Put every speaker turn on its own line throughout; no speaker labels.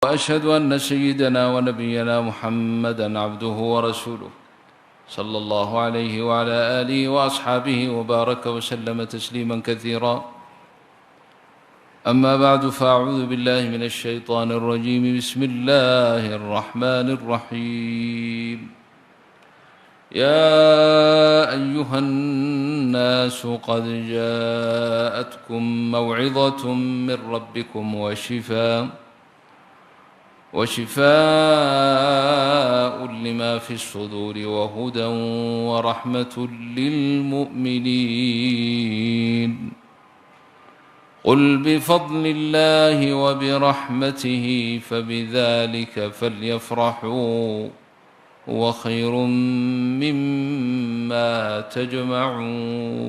وأشهد أن سيدنا ونبينا محمدا عبده ورسوله صلى الله عليه وعلى آله وأصحابه وبارك وسلم تسليما كثيرا. أما بعد، فأعوذ بالله من الشيطان الرجيم. بسم الله الرحمن الرحيم. يا أيها الناس قد جاءتكم موعظة من ربكم وشفاء لما في الصدور وهدى ورحمة للمؤمنين. قل بفضل الله وبرحمته فبذلك فليفرحوا هو خير مما تجمعون.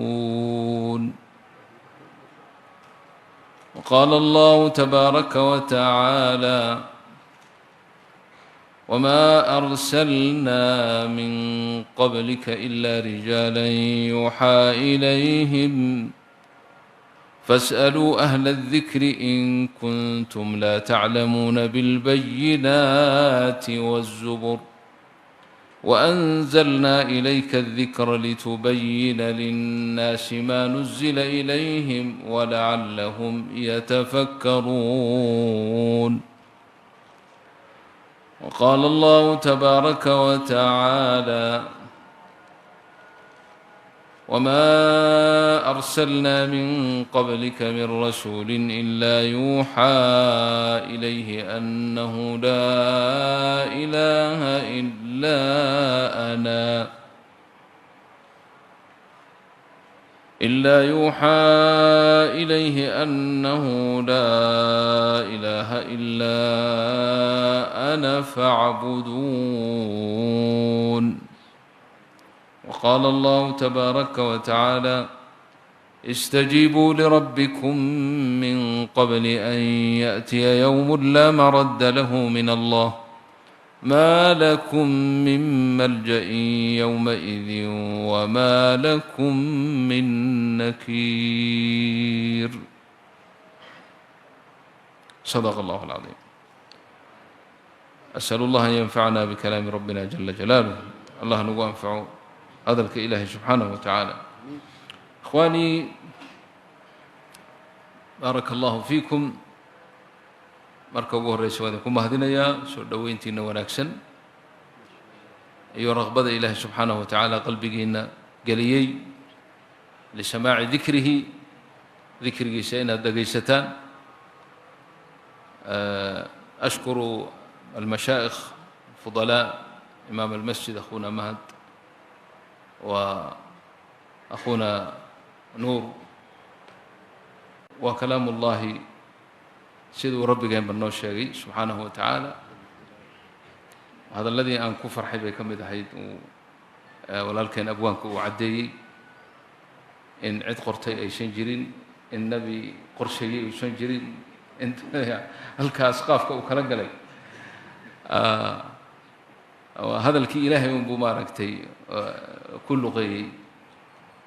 وقال الله تبارك وتعالى: وما أرسلنا من قبلك إلا رجالا يوحى إليهم فاسألوا أهل الذكر إن كنتم لا تعلمون بالبينات والزبر وأنزلنا إليك الذكر لتبين للناس ما نزل إليهم ولعلهم يتفكرون. وقال الله تبارك وتعالى: وما أرسلنا من قبلك من رسول إلا يوحى إليه أنه لا إله إلا أنا إلا يوحى إليه أنه لا إله إلا أنا فاعبدون. وقال الله تبارك وتعالى: استجيبوا لربكم من قبل أن يأتي يوم لا مرد له من الله ما لكم من ملجأ يومئذ وما لكم من نكير. صدق الله العظيم. أسأل الله أن ينفعنا بكلام ربنا جل جلاله. الله nagu anfaco hadalka Ilaahay subxaanahu wa tacaala. Ikhwaanii, baaraka allahu fiikum. Marka ugu horreysa waa idinku mahadinayaa soo dhoweyntiina wanaagsan iyo raqbada Ilaahay subxaanahu wa tacaala qalbigiina geliyey lisamaaci dikrihi, dikrigiisa inaad dhegaysataan. Ashkuru almashaa'ikh fudalaa, imaam almasjid akhuna Mahad wa akhuna Nuur. Waa kalaam ullahi siduu rabbigeenba noo sheegay subxaanahu wa tacaala. Hadalladii aan ku farxay bay ka mid ahayd uu walaalkeen abwaanka uu caddeeyey in cid qortay aysan jirin, in nebi qorsheeyey uusan jirin, in halkaas qaafka uu kala galay hadalkii Ilaahay unbuu maaragtay ku luqeeyey: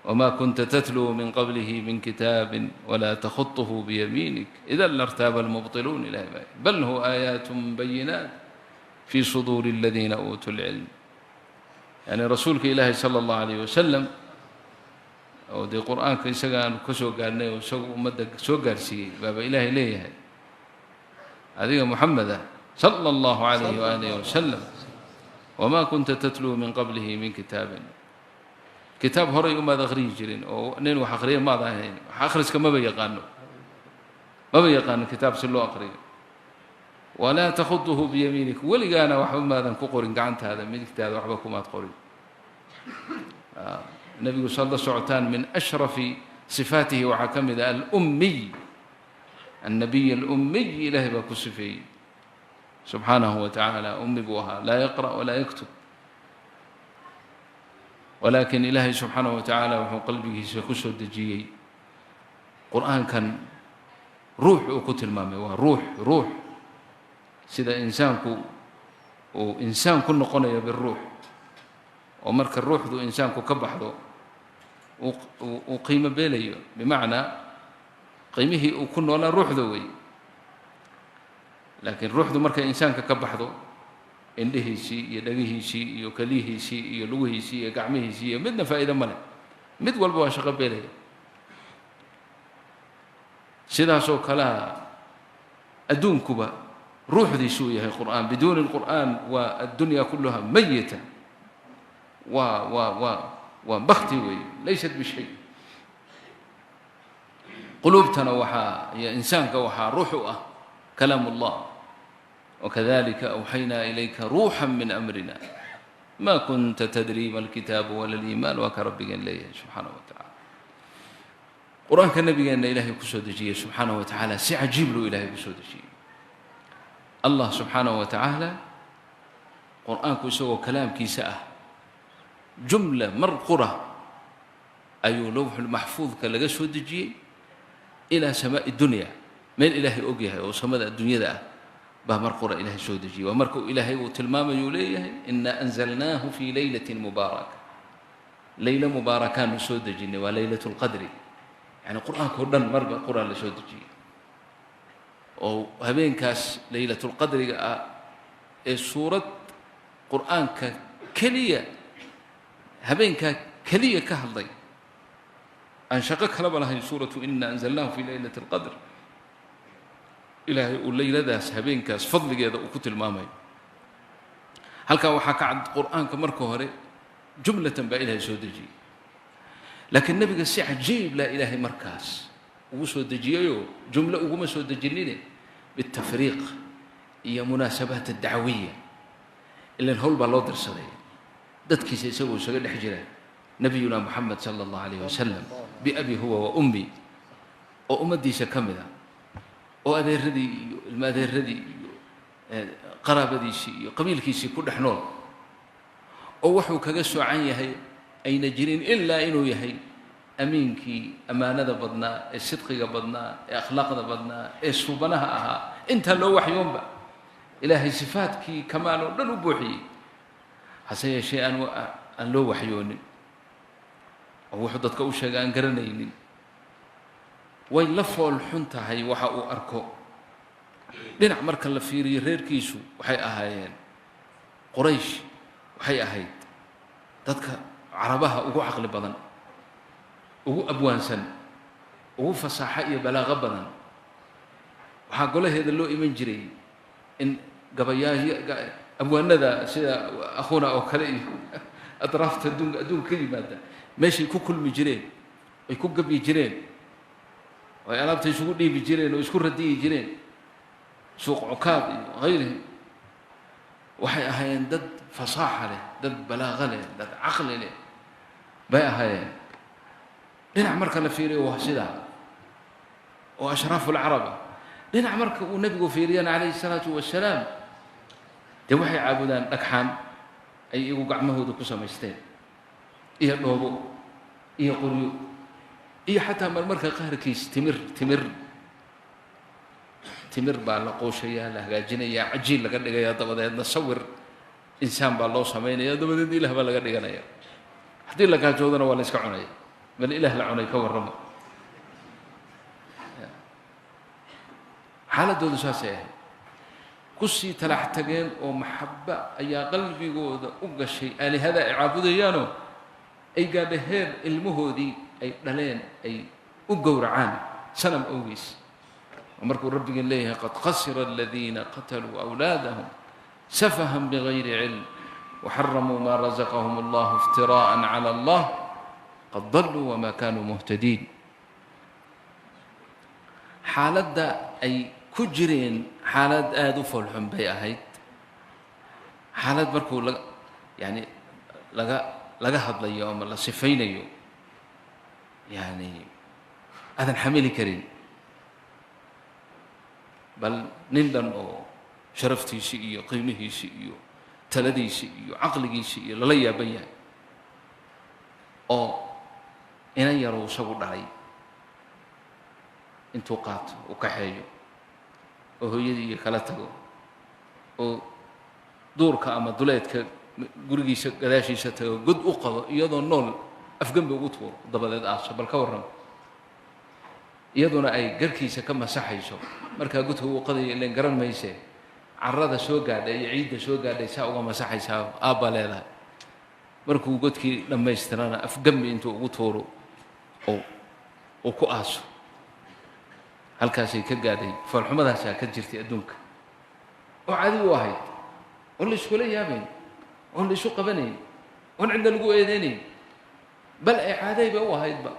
وما كنت تتلو من قبله من كتاب ولا تخطه بيمينك إذا لارتاب المبطلون. إلى بل هو آيات بينات في صدور الذين أوتوا العلم. Yani rasuulka Ilaahay sala allahu alayh wasalam oo dee Qur-aanka isaga aanu ka soo gaarhnay oo isagu ummadda soo gaarsiiyey, baaba Ilaahay leeyahay: adiga Muxamed ah sala allahu alayh waalihi wasalam, وما كنت تتلو من قبله من كتاب, kitaab horay umaad akhriyi jirin oo nin wax akhriya maad ahayn. Wax akhriska maba yaqaano, maba yaqaano kitaab si loo aqriyo. ولا تخطه بيمينك, weligaana waxba maadan ku qorin gacantaada midigtaada, waxba kumaad qorin. Nebigu saad la socotaan من أشرف صفاته waxaa ka mid ah الأمي, النبي الأمي. Ilaahay baa ku sifeeyey subxaanahu wa tacaala. Ummi buu ahaa, laa yaqra' walaa yaktub, walaakin Ilaahay subxaanahu wa tacaala wuxuu qalbigiisa ku soo dejiyey Qur-aankan. Ruux uu ku tilmaamay waa ruux. Ruux sida insaanku uu insaan ku noqonayo biruux, oo marka ruuxdu insaanku ka baxdo uu qiimo beelayo, bimacnaa qiimihii uu ku noolaa ruuxda wey. Laakiin ruuxdu markay insaanka ka baxdo, indhihiisii iyo dhagihiisii iyo keliyihiisii iyo lugihiisii iyo gacmihiisii iyo midna faa'iido ma leh, mid walba waa shaqo beelaya. Sidaasoo kalea adduunkuba ruuxdiisuu yahay qur'aan. Biduuni alqur'aan waa addunya kulluha mayita, waa waa waa waa bakti weeye, laysat bishay. Quluubtana waxaa iyo insaanka waxaa ruux u ah kalaam allah. Wakadalika awxaynaa ilayka ruuxa min amrina ma kunta tadri ma alkitaabu wala aliimaan. Waa ka rabbigeen leeyahay subxaanahu wa tacala. Qur-aanka nabigeenna ilaahay kusoo dejiyey subxaanahu wa tacaala si cajiib luu ilaahay kusoo dejiyey. Allah subxaanahu wa tacaala qur-aanku isagoo kalaamkiisa ah jumla mar qura ayuu lowxulmaxfuudka laga soo dejiyey ilaa samaa'i dunya, meel ilaahay og yahay oo samada adduunyada ah baa mar qura ilaahay soo dejiyey. Waa marka uu ilaahay uu tilmaamayuu leeyahay inaa anzalnaahu fii laylatin mubaaraka, leyla mubaarakaanu soo dejinay, waa leylat lqadri. Yani qur-aanka o dhan marba quraan la soo dejiyey oo habeenkaas leylatulqadriga ah ee suurad qur-aanka keliya habeenkaa keliya ka hadlay, aan shaqo kalaba lahayn, suuratu ina anzalnaahu fii leylati alqadr, ilaahay uu leyladaas habeenkaas fadligeeda uu ku tilmaamayo. Halkaa waxaa ka cad qur-aanka marka hore jumlatan baa ilaahay soo dejiyey, laakiin nebiga si cajiib laa ilaahay markaas ugu soo dejiyeyoo jumlo uguma soo dejinine, bitafriiq iyo munaasabaat adacwiya. Ilan howl baa loo dirsaday dadkiisa isagoo isaga dhex jira nabiyuna Moxamed sala allahu alayh wasalam biabi huwa wa ummi, oo ummaddiisa ka mid a, oo adeeradii iyo ilma adeeradii iyo qaraabadiisii iyo qabiilkiisii ku dhex nool, oo wuxuu kaga soocan yahay ayna jirin ilaa inuu yahay amiinkii ammaanada badnaa ee sidqiga badnaa ee akhlaaqda badnaa ee suubanaha ahaa. Intaa loo waxyoonba ilaahay sifaadkii kamaal oo dhan u buuxiyey, hase yeeshee aan loo waxyoonin oo wuxuu dadka u sheegay aan garanaynin. Way la fool xun tahay waxa uu arko. Dhinac marka la fiiriyo reerkiisu waxay ahaayeen Quraysh, waxay ahayd dadka carabaha ugu caqli badan, ugu abwaansan, ugu fasaaxo iyo balaaqo badan. Waxaa golaheeda loo iman jiray in gabayaahyo abwaanada sida akhuuna oo kale iyo atraafta adduunka ka yimaada meeshay ku kulmi jireen, ay ku gabyi jireen, oo ay alaabta isugu dhiibi jireen oo isku radiyi jireen, suuq cukaad iyo hayrihi. Waxay ahaayeen dad fasaaxa leh, dad balaaqo leh, dad caqli leh bay ahaayeen. Dhinac marka la fiiriyo waa sidaa oo ashraafu alcarab ah. Dhinac marka uu nebigu fiiriyana calayhi salaatu wasalaam, dee waxay caabudaan dhagxaan ay iyagu gacmahooda ku samaysteen, iyo dhoobo iyo qoryo iyo xataa marmarka qaarkiis timir timir timir baa la qooshayaa, la hagaajinayaa, cajiin laga dhigayaa, dabadeedna sawir insaan baa loo samaynaya, dabadeedna ilaah baa laga dhiganaya. Haddii la gaajoodana waa la iska cunaya. Bal ilaah la cunay ka warrama. Xaaladoodu saasay ahayd. Kusii talax tageen oo maxaba ayaa qalbigooda u gashay aalihada ay caabudayaanoo ay gaadha heer ilmahoodii ay dhaleen ay u gowracaan sanam awgiis. Markuu rabbigeen leeyahay qad khasira aladiina qataluu awlaadahum safahan bigayri cilm waxaramuu maa razaqahum allahu iftiraءa cala allah qad daluu wama kanuu muhtadiin. Xaaladda ay ku jireen xaalad aada u foolxun bay ahayd. Xaalad markuu laga yani laga hadlayo ama la sifaynayo yani aadan xamili karin. Bal nin dhan oo sharaftiisii iyo qiimihiisii iyo taladiisii iyo caqligiisii iyo lala yaaban yahay, oo inan yarow isagu dhalay intuu qaato uu kaxeeyo oo hooyadii iyo kala tago oo duurka ama duleedka gurigiisa gadaashiisa tago, god u qado, iyadoo nool afgembi ugu tuuro, dabadeed aaso. Bal ka warrama, iyaduna ay garkiisa ka masaxayso markaa godka uu qadayo, ilan garan mayse Carrada soo gaadhay iyo ciidda soo gaadhay saa uga masaxaysaa aabbaa leedahay. Markuu godkii dhammaystirana afgambi intuu ugu tuuro oo uu ku aaso. Halkaasay ka gaadhay foolxumadaasaa ka jirtay adduunka oo cadi u ahayd, oon la iskula yaabayn, oon la isu qabanayn, oon cidna lagu eedeynayn, bal ay caadayba u ahaydba.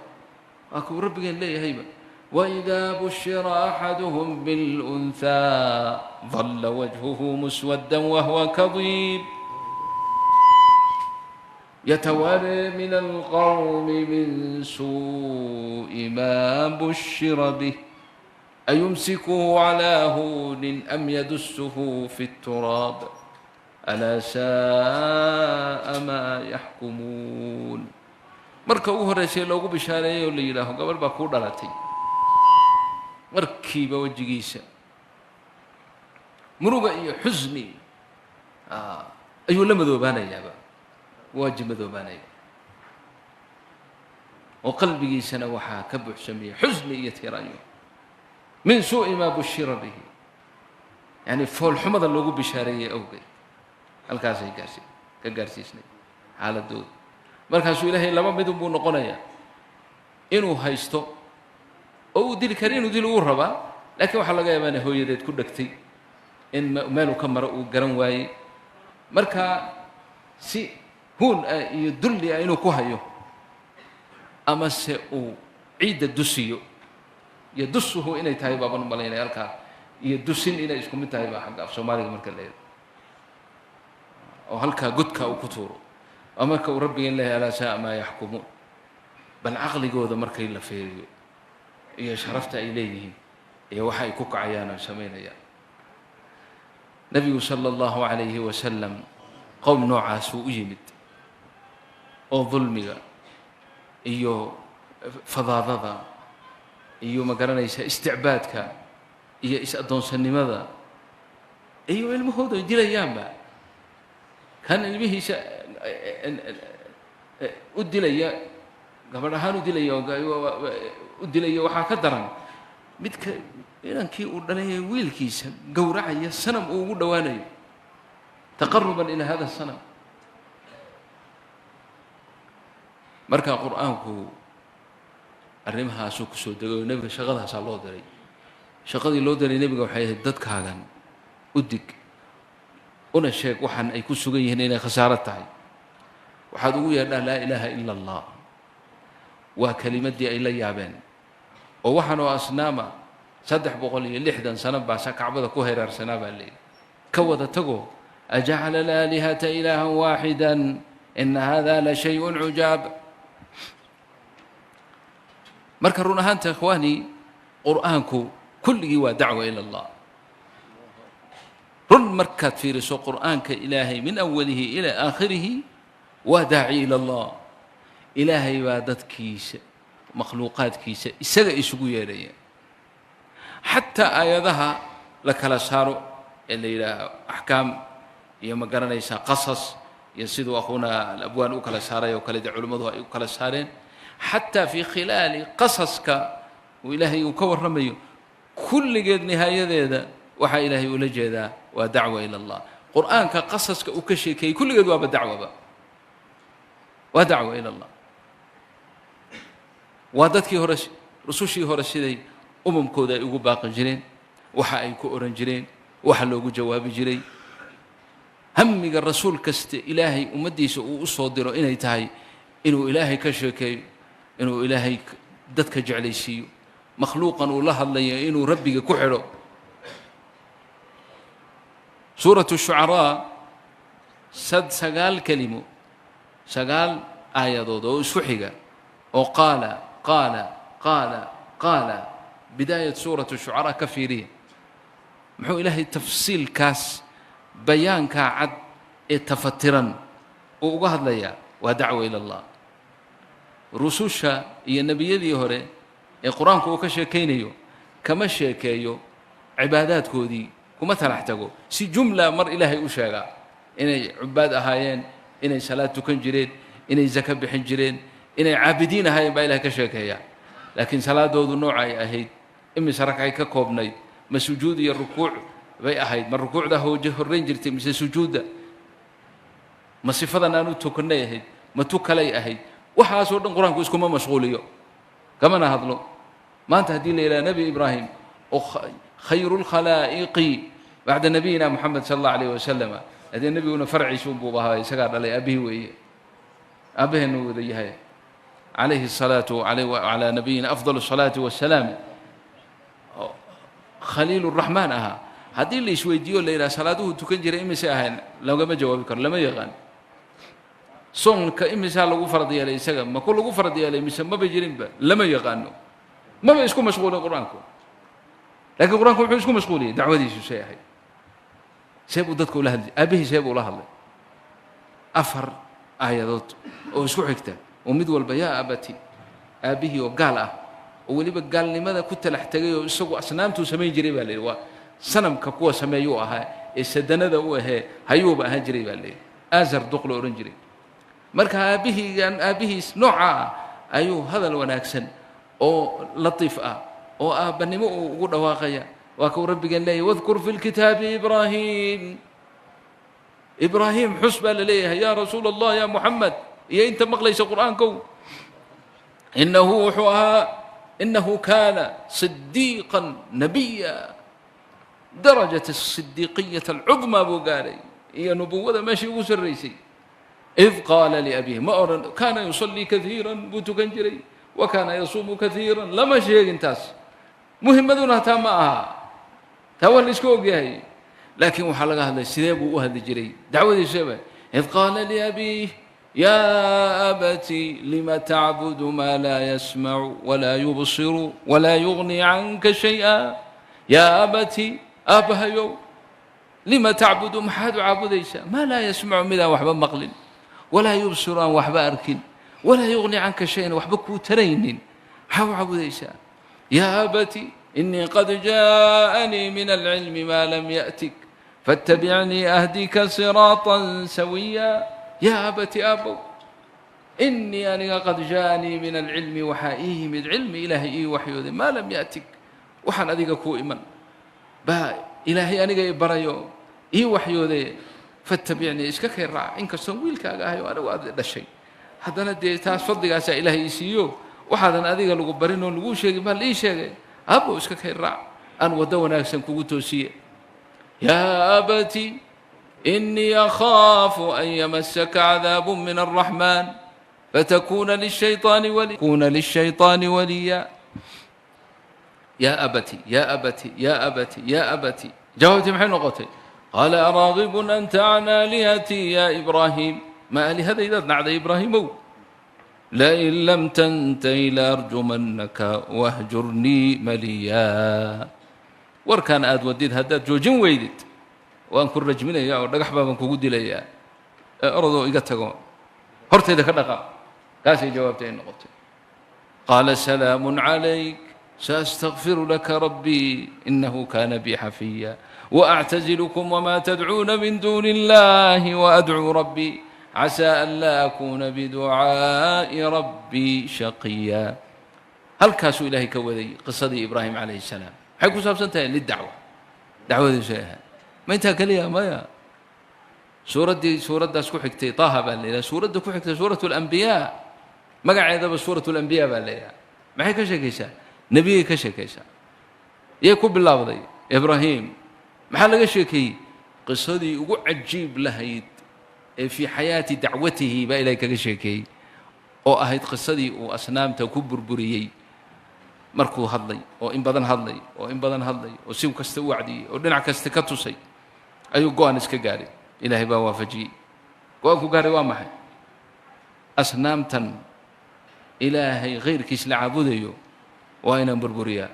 Waa kuu rabbigeen leeyahayba, وإذا بشر أحدهم بالأنثى ظل وجهه مسودا وهو كظيم يتوارى من القوم من سوء ما بشر به أيمسكه على هون أم يدسه في التراب ألا ساء ما يحكمون. Marka ugu horreysay loogu bishaareeyey oo la yidhaaho gabadh baa kuu dhalatay, markiiba wejigiisa muruga iyo xusni ayuu la madoobaanayaaba, waaji madoobaanaya, oo qalbigiisana waxaa ka buuxsamaya xusni iyo tiranyo min suu'i maa bushira bihi, yani foolxumada loogu bishaareeyey awgeed. Halkaasay gaarsi ka gaarsiisnay xaaladooda. Markaasuu Ilaahay laba midun buu noqonayaa, inuu haysto oo uu dili kara, inuu dili uu rabaa, laakiin waxaa laga yaabaa inay hooyadeed ku dhegtay, in meeluu ka maro uu garan waayey, marka si huun ah iyo dulli ah inuu ku hayo, ama se uu ciidda dusiyo. Iyo dusuhu inay tahay baaban u malaynaya halkaa, iyo dusin inay isku mid tahay baa xagga af Soomaaliga marka la eego, oo halkaa godka uu ku tuuro. Waa marka uu rabbigeen leeyahay alaa saaa maa yaxkumuun. Bal caqligooda markay la feeriyo iyo sharafta ay leeyihiin iyo waxa ay ku kacayaan oo samaynayaan. Nebigu sala allahu calayhi wasalam qowm noocaasuu u yimid, oo dulmiga iyo fadaadada iyo ma garanaysa isticbaadka iyo is-addoonsannimada iyo ilmahooda dilayaanba. Kan ilmihiisa u dilaya, gabadh ahaan u dilaya, u dilaya, waxaa ka daran midka inankii uu dhalaya wiilkiisa gowracaya, sanam uu ugu dhowaanayo taqaruban ilaa hada sanam. Marka Qur-aanku arrimahaasuu kusoo degay oo nebiga shaqadaasaa loo diray. Shaqadii loo diray nebiga waxay ahayd dadkaagan u dig, una sheeg waxaan ay ku sugan yihiin inay khasaaro tahay. Waxaad ugu yeedhaa laa ilaaha ila allah. Waa kelimaddii ay la yaabeen, oo waxaan oo asnaama 360 sano baasa Kacbada ku heeraarsanaa baa layidhi. Ka wada tago, ajacala alaalihata ilaahan waaxida ina hada la shayun cujaab. Marka run ahaanta ikhwaani, Qur'aanku kulligii waa dacwa ila allah. Run markaad fiiriso Qur'aanka Ilaahay min awalihi ilaa aakhirihi waa daaci ila allah. Ilaahay baa dadkiisa, makhluuqaadkiisa isaga isugu yeedhaya. Xataa aayadaha la kala saaro ee la yidhaaho axkaam iyo ma garanaysaa qasas iyo siduu akhuuna alabwaan u kala saaray oo kale, dee culimmadu ay u kala saareen, xataa fii khilaali qasaska uu Ilaahay uu ka warramayo kulligeed nihaayadeeda waxaa Ilaahay ula jeedaa waa dacwa ila allah. Qur'aanka qasaska uu ka sheekeeyey kulligeed waaba dacwaba, waa dacwa ila allah. Waa dadkii hore, rusushii hore, siday umamkooda ay ugu baaqi jireen, waxa ay ku oran jireen, waxa loogu jawaabi jiray, hamiga rasuul kasta Ilaahay ummaddiisa uu u soo diro inay tahay inuu Ilaahay ka sheekeeyo, inuu Ilaahay dadka jeclaysiiyo, makhluuqan uu la hadlayo inuu rabbiga ku xidho. Suuratu Shucaraa sad 9 kelimo, 9 aayadood oo isku xiga oo qaala qaala qaala qaala, bidaayat suuratu Shucaraa ka fiiriya, muxuu Ilaahay tafsiilkaas bayaankaa cad ee tafatiran uu uga hadlayaa? Waa dacwa ila allah. Rususha iyo nebiyadii hore ee Qur-aanku uu ka sheekaynayo kama sheekeeyo cibaadaadkoodii, kuma talax tago, si jumla mar Ilaahay u sheegaa inay cubaad ahaayeen, inay salaad tukan jireen, inay zako bixin jireen, inay caabidiin ahaayeen baa Ilahay ka sheekeeyaa. Laakiin salaadoodu nooca ay ahayd, imise ragcay ka koobnayd, ma sujuud iyo rukuuc Bay ahayd ma rukuucda horrayn jirtay mise sujuudda? Ma sifadan aanu tukannay ahayd, ma tu kalay ahayd? Waxaasoo dhan Qur-aanku iskuma mashquuliyo, kamana hadlo. Maanta haddii la yidhaha Nebi Ibraahim oo khayru lkhalaa'iqi bacda nabiyina Moxamed sala allahu alayh wasalam, haddee nebiguna farciisa unbuu ahaa, isagaa dhalay, aabbihii weeye, aabbaheenu wada yahay, calayhi الsalaatu calaa nabiyina afdal الsalaati wassalaam, khaliil الraxmaan ahaa, haddii la isweydiiyo la yidhaha salaaduhu tukan jiray imisay ahayn, lagama jawaabi karo, lama yaqaan. Soonka imisaa lagu farad yeelay isaga, ma ku lagu farad yeelay mise maba jirinba, lama yaqaano. Maba isku mashquulin Qur-aanku. Lakiin Qur-aanku wuxuu isku mashquuliyey dacwadiisu say ahayd, see buu dadka ula hadlay, aabbihii see buu ula hadlay. 4 aayadood oo isku xigta oo mid walba yaa abati, aabbihii oo gaal ah oo weliba gaalnimada ku talax tegay oo isagu asnaamtuu samayn jiray baa la yidhi, waa sanamka kuwa sameeyuu ahaa ee sadanada u ahee hayuuba ahaan jiray baa la yidhi, Aazar duq la odhan jiray. Marka aabbihiigan, aabbihiis nooca ah ayuu hadal wanaagsan oo latiif ah oo aabbanimo uu ugu dhawaaqaya. Waa kuu Rabbigeen leeyahy: "Wadkur fi lkitaabi Ibraahim." Ibraahim xus baa la leeyahay, yaa rasuul Allah, yaa Muxamed iyo inta maqlaysa Qur'aankow. Inahu wuxuu ahaa, inahu kaana sidiiqan nabiya, darajat asidiiqiyata alcudmaa buu gaadhay iyo nubuwada meeshii ugu sarraysay. Id qaala liabiihi, ma odhan kaana yusallii kaiira, buu tukan jiray, wa kaana yasuumu kaiira, lama sheegin taas. Muhimaduna taa ma aha, taa waa la iska ogyahay. Laakiin waxaa laga hadlay sidee buu u hadli jiray, dacwadiisaba. Id qaala liabiih: "Yaa abati, lima tacbudu maa laa yasmacu walaa yubsiru walaa yugni canka shay'a?" Yaa abati, aabbahayow, lima tacbudu, maxaad u caabudaysaa, maa laa yasmacu, midaan waxba maqlin, walaa yubsiru, aan waxba arkin, walaa yugni canka shayan, waxba kuu taraynin, maxaa u caabudaysaa? Yaa abati, inii qad jaaءanii min alcilmi maa lam yأtik, faاtabicnii ahdika siraaطa sawiya. Yaa abati, aabbow, inii aniga, qad jaaءanii min alcilmi, waxaa ii yimid cilmi Ilaahay ii waxyooday, maa lam yأtik, waxaan adiga kuu iman baa Ilaahay aniga i barayo ii waxyoode, fatabicnii, iska kay raac. Inkastoon wiilkaaga ahay oo anigu aad dhashay, haddana dee taas fadligaasaa Ilaahay ii siiyo, waxaadan adiga lagu barin oo laguu sheegin baa la ii sheegay. Aabbow, iska kay raac, aan waddo wanaagsan kugu toosiye. Yaa abati, inii akhaafu an yamasaka cadaabu min alraxmaan fatakuna lishayطaani wali kuna lishayطaani waliya. Yaa abati, yaa abati, yaa abati, yaa abati. Jawaabtii maxay noqotay? Qaala: "Araagibun anta can aalihatii ya Ibraahim?" Ma aalihadaydaad nacday, Ibraahimow? "Lain lam tantahi laarjumannaka wahjurnii maliya." Warkaan aad wadid haddaad joojin weydid, waan ku rajminayaa oo dhagax baaban kugu dilayaa, ee orodoo iga tago, hortayda ka dhaqa. Kaasay jawaabtay ay noqotay. Qaala: "Salaamu calayk, saastakfiru laka rabbii, inahu kana bi xafiya, waactazilukum wma tadcuuna min duuni illahi, waadcuu rabbii, casaa an laa akuuna biducaa'i rabbii shaqiya." Halkaasuu Ilaahay ka waday qisadii Ibraahim calayhi salaam. Maxay ku saabsan tahay? Lidacwa, dacwadiisu ay ahayd. Ma intaa keliya? Maya. Suuraddii suuraddaas ku xigtay Taaha baa la yidhaha. Suuradda ku xigtay suuratu alambiyaa, magaceedaba suuratu alambiyaa baa la yidhaha. Maxay ka sheekaysaa? Nebiyay ka sheekaysaa. Yay ku bilaabday? Ibraahim. Maxaa laga sheekeeyey? Qisadii ugu cajiib lahayd ee fii xayaati dacwatihi baa Ilahay kaga sheekeeyey, oo ahayd qisadii uu asnaamta ku burburiyey markuu hadlay oo in badan hadlay oo in badan hadlay oo si kasta u wacdiyey oo dhinac kasta ka tusay, ayuu go-aan iska gaadhay. Ilaahay baa waafajiyey. Go-aanku gaadhay waa maxay? Asnaamtan Ilaahay khayrkiis la caabudayo waa inaan burburiyaa.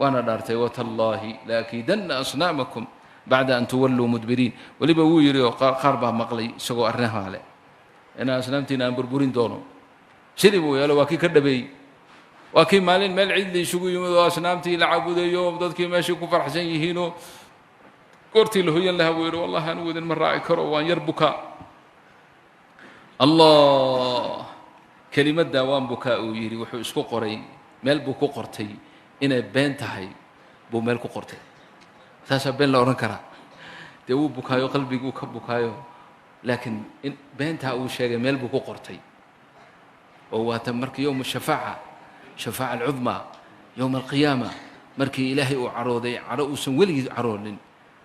Waana dhaartay: "Watallaahi laakiidanna asnaamakum bacda an tuwalluu mudbiriin." Weliba wuu yidhi oo qaar baa maqlay isagoo arrimaha leh inaan asnaamtiina aan burburin doono. Sidii buu yeelo, waa kii ka dhabeeyey. Waa kii maalin meel cidli isugu yimid oo asnaamtii la caabudayo, dadkii meeshii ku faraxsan yihiinoo goortii la hoyan lahaa buu yidhi: "Wallahi anigu idinma raaci karo, waan yar bukaa." Allah, kelimaddaa "waan bukaa" uu yidhi, wuxuu isku qoray, meel buu ku qortay inay been tahay buu meel ku qortay. Saasaa been la odhan karaa. Dee wuu bukaayo, qalbiguu ka bukaayo, laakiin in beentaa uu sheegay meel buu ku qortay. Oo waata marka yowma shafaaca, shafaaca alcudmaa yowma alqiyaama, markii Ilaahay uu carooday, cadho uusan weligii caroonin,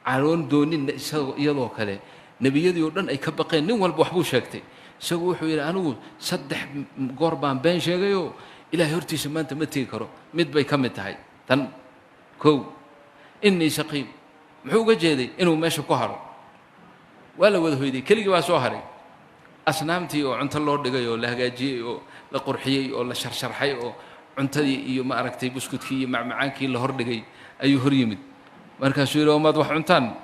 caroon dooninna, isagoo iyadoo kale nebiyadii oo dhan ay ka baqeen, nin walba waxbuu sheegtay. Isagu wuxuu yidhi, anigu 3 goor baan been sheegayoo Ilahay hortiisa maanta ma tegi karo. Mid bay ka mid tahay tan kow, innii saqiim. Muxuu uga jeeday? Inuu meesha ku haro. Waa la wada hoyday, keligii baa soo haray. Asnaamtii oo cunto loo dhigay oo la hagaajiyey oo la qurxiyey oo la sharsharxay oo cuntadii iyo ma aragtay buskudkii iyo macmacaankii la hordhigay ayuu hor yimid. Markaasuu yidhi, maad wax cuntaan?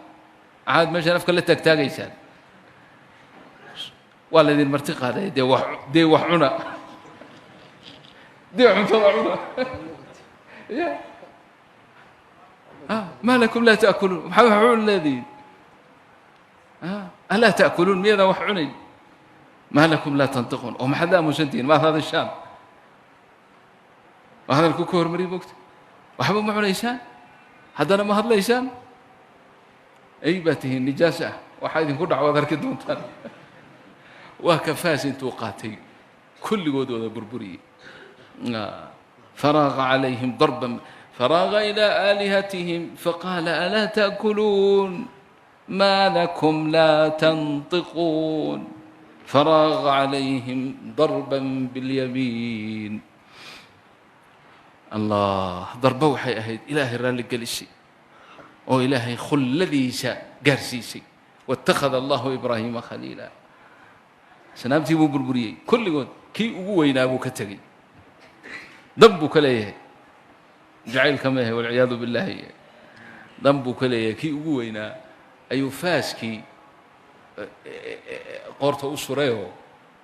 Maxaad meeshaan afka la taagtaagaysaan? Waa laydin marti qaaday, dee wax, dee wax cuna, dee cuntada cuna. Ya maa lakum laa ta'kuluun, maxaa wax cun leedihin? Alaa ta'kuluun, miyaadaan wax cunayn? Maa lakum laa tantiquun, oo maxaad la aamusantihiin? Maad hadashaan? Waa hadalku ka hormariy mogta. Waxba ma cunaysaan, haddana ma hadlaysaan, ay baa tihiin nijaas ah, waxaa idinku dhac waad arki doontaan. Waa ka faas intuu qaatay kulligood wada burburiyey. Faraaqa calayhim darban, faraaqa ilaa aalihatihim faqaala alaa ta'kuluun maa lakum laa tantiquun, faraaqa calayhim darban biاlyamiin. Allah, darbo waxay ahayd Ilaahay raalli gelisay oo Ilaahay khulladiisa gaarsiisay. Waittakhada Allahu Ibraahiima khaliila. Asnaamtii buu burburiyey kulligood, kii ugu weynaa buu ka tegey. Dan buu ka leeyahay, jacaylka mehe, walciyaadu billaahi, dan buu ka leeyahay. Kii ugu weynaa ayuu faaskii qoorta u surayoo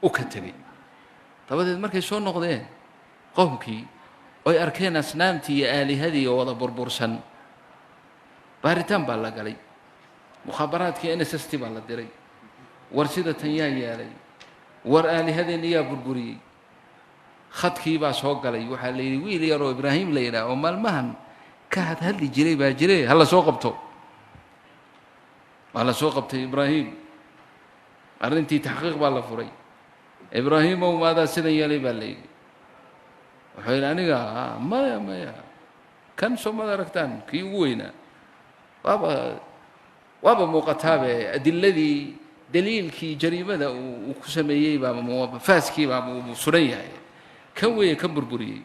u ka tegey. Dabadeed markay soo noqdeen qowmkii oy arkeen asnaamtii iyo aalihadii oo wada burbursan, baaritaan baa la galay, mukhaabaraadkii NSS t baa la diray. War sida tan yaa yeelay? War aalihadeenna yaa burburiyey? Khadkii baa soo galay. Waxaa la yidhi, wiil yaroo Ibraahim la yidhaah oo maalmahan ka hadhadli jiray baa jire, ha la soo qabto. Waa la soo qabtay Ibraahim. Arrintii taxqiiq baa la furay. Ibraahimow, maadaa sidan yeelay baa la yidhi. Wuxuu yidhi, aniga maya, maya, kan soo mad aragtaan, kii ugu weynaa waaba muuqataabe, adiladii daliilkii jariimada uu ku sameeyey baaba, faaskii baaba uu suran yahay, kan weeye kan burburiyey.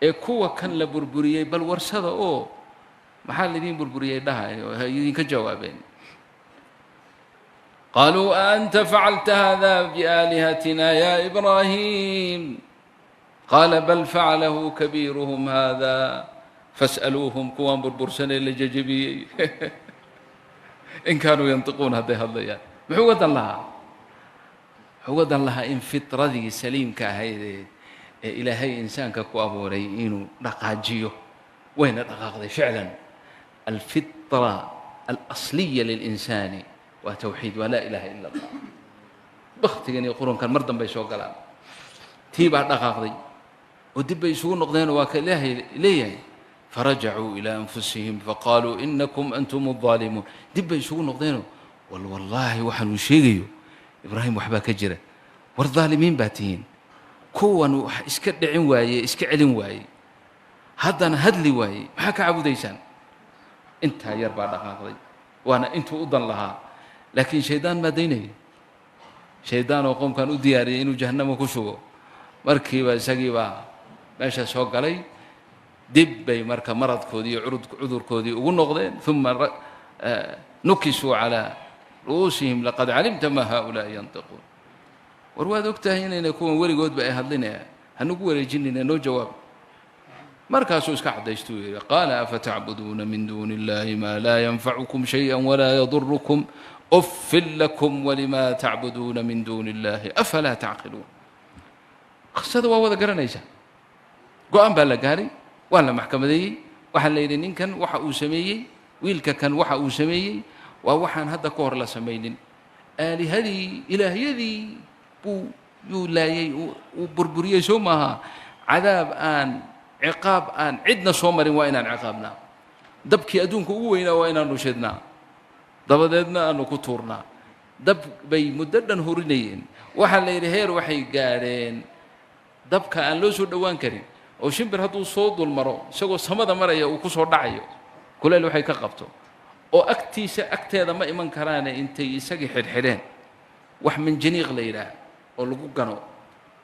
Ee kuwa kan la burburiyey bal warsada oo maxaa laydin burburiyey dhahay, oo ha idinka jawaabeen. Qaaluu aanta facalta hada biaalihatina ya Ibraahim? Qaala bal facalahu kabiiruhum hada fas'aluuhum, kuwaan burbursanee la jejebiyey, in kaanuu yantiquun, hadday hadlayaan. Muxuu uga dan lahaa? Wuxuu uga dan lahaa in fitradii saliimka ahayd ee Ilaahay insaanka ku abuuray inuu dhaqaajiyo. Wayna dhaqaaqday ficlan. Alfitra alasliya lilinsaani waa tawxiid, waa laa ilaaha ila Allah. Baktigan iyo qurunkan mar dambay soo galaan. Tii baa dhaqaaqday oo dib bay isugu noqdeen. Waa ka Ilaahay leeyahay, farajacuu ilaa anfusihim faqaaluu inakum antum الظaalimuun. Dib bay isugu noqdeenoo, wal wallaahi waxaanuu sheegayo Ibraahim waxbaa ka jira, war dhaalimiin baa tihiin. Kuwan wax iska dhicin waaye, iska celin waayey, haddana hadli waayey, maxaa ka caabudaysaan? Intaa yar baa dhaqaaqday, waana intuu u dan lahaa. Laakiin shaydaan maa daynaya, shaydaan oo qoomkan u diyaariyay inuu jahannamo ku shugo. Markiiba isagii baa meesha soo galay. Dib bay marka maradkoodii iyo cudurkoodii ugu noqdeen. Uma nukisuu calaa ru'uusihim laqad calimta ma haؤulaa'i yantiquun. War waad og tahay inayna kuwan weligoodba ay hadlinaya, hanugu wareejinayna, noo jawaab. Markaasuu iska caddaystuu yidhi, qaala afatacbuduuna min duuni illahi maa laa yanfacukum shayئa walaa yadurukum uffin lakum walima tacbuduuna min duuni illahi afalaa tacqiluun. Qisada waa wada garanaysaa. Go-aan baa la gaaray, waa la maxkamadeeyey. Waxaa la yidhi, ninkan waxa uu sameeyey, wiilka kan waxa uu sameeyey waa waxaan hadda ka hor la samaynin. Aalihadii, ilaahyadii buu yuu laayey, uu burburiyey, soo maaha? Cadaab aan ciqaab aan cidna soo marin waa inaan ciqaabnaa. Dabkii adduunka ugu weynaa waa inaanu shidnaa, dabadeedna aanu ku tuurnaa. Dab bay muddo dhan hurinayeen. Waxaa la yidhi heer waxay gaadheen dabka aan loo soo dhowaan karin, oo shimbir hadduu soo dulmaro isagoo samada maraya uu ku soo dhacayo kuleyl waxay ka qabto, oo agtiisa agteeda ma iman karaane intay isagii xidhxidheen wax minjaniiq la yidhaah oo lagu gano.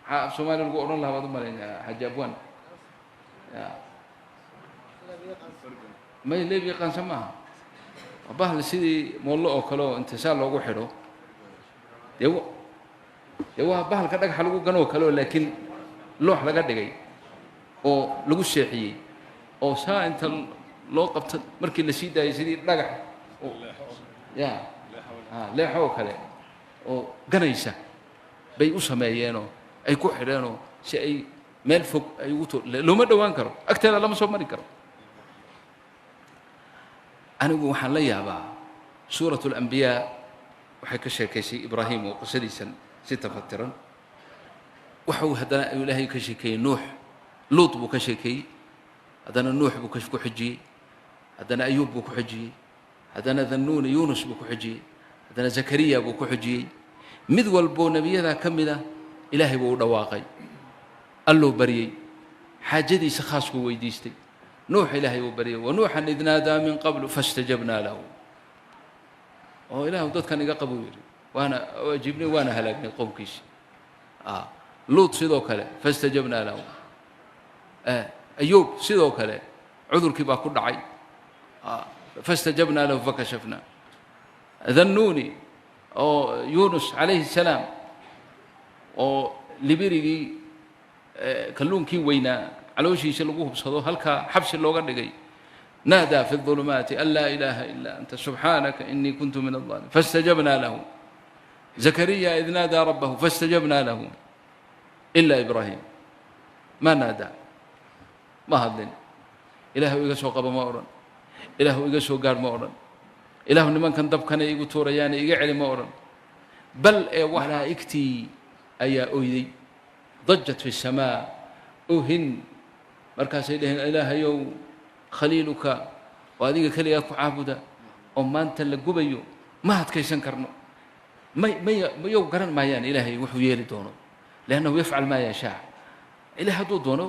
Maxaa af Soomaaliya lagu odhan lahaa baad u malaynaya, Xaaji Abwaan? Ya may leeb yaqaansa maaha, waa bahal sidii moollo oo kale oo inta saa loogu xidho, dee waa bahalka dhagaxa lagu ganoo kale oo laakiin loox laga dhigay oo lagu seexiyey, oo saa inta loo qabto markii la sii daayay sidii dhagax ya leexo oo kale oo ganaysa bay u sameeyeenoo ay ku xidheenoo si ay meel fog ay ugu to looma dhowaan karo, agteeda lama soo mari karo. Anigu waxaan la yaabaa Suurat Alambiyaa waxay ka sheekaysay Ibraahim oo qisadiisan si tafatiran. Waxuu haddana Ilaahay ka sheekeeyey Nuux, Luut buu ka sheekeeyey, haddana Nuux buu ku xijiyey, haddana Ayuub buu ku xijiyey, haddana Dhannuuni Yunus buu ku xijiyey, haddana Zakariya buu ku xijiyey. Mid walboo nebiyadaa ka mid ah Ilaahay buu u dhawaaqay, alluu baryey, xaajadiisa khaaskuu weydiistay. Nuux Ilaahay buu baryay, wanuuxan id naadaa min qablu fastajabnaa lahu, oo Ilaahu dadkan iga qabuu yidhi, waana ajiibnay waana halaagnay qowmkiisi. Luut sidoo kale fastajabnaa lahu. Ayuub sidoo kale cudurkii baa ku dhacay, fastajabnaa lahu fakashafnaa. Dhannuuni oo Yunus calayhi salaam oo libirigii kalluunkii weynaa calooshiisa lagu hubsado halkaa xabsi looga dhigay, naadaa fi الظulumaati an laa ilaaha ila anta subxaanaka inii kuntu min الظaalimiin faاstajabnaa lahu. Zakariya id naadaa rabbahu faاstajabnaa lahu. Ila Ibraahim ma naadaa, ma hadlin. Ilaahu iga soo qabo ma odhan, Ilaahu iga soo gaadh ma odhan, Ilaahu nimankan dabkana igu tuurayaane iga celi ma odhan. Bal ee malaa'igtii ayaa oyday, dajat fi الsamaa ohin. Markaasay dhaheen, Ilaahayow, khaliiluka oo adiga keligaa ku caabuda oo maanta la gubayo ma adkaysan karno. May may mayow garan maayaan Ilaahay wuxuu yeeli doono, liannahu yafcal maa yashaa. Ilahay hadduu doono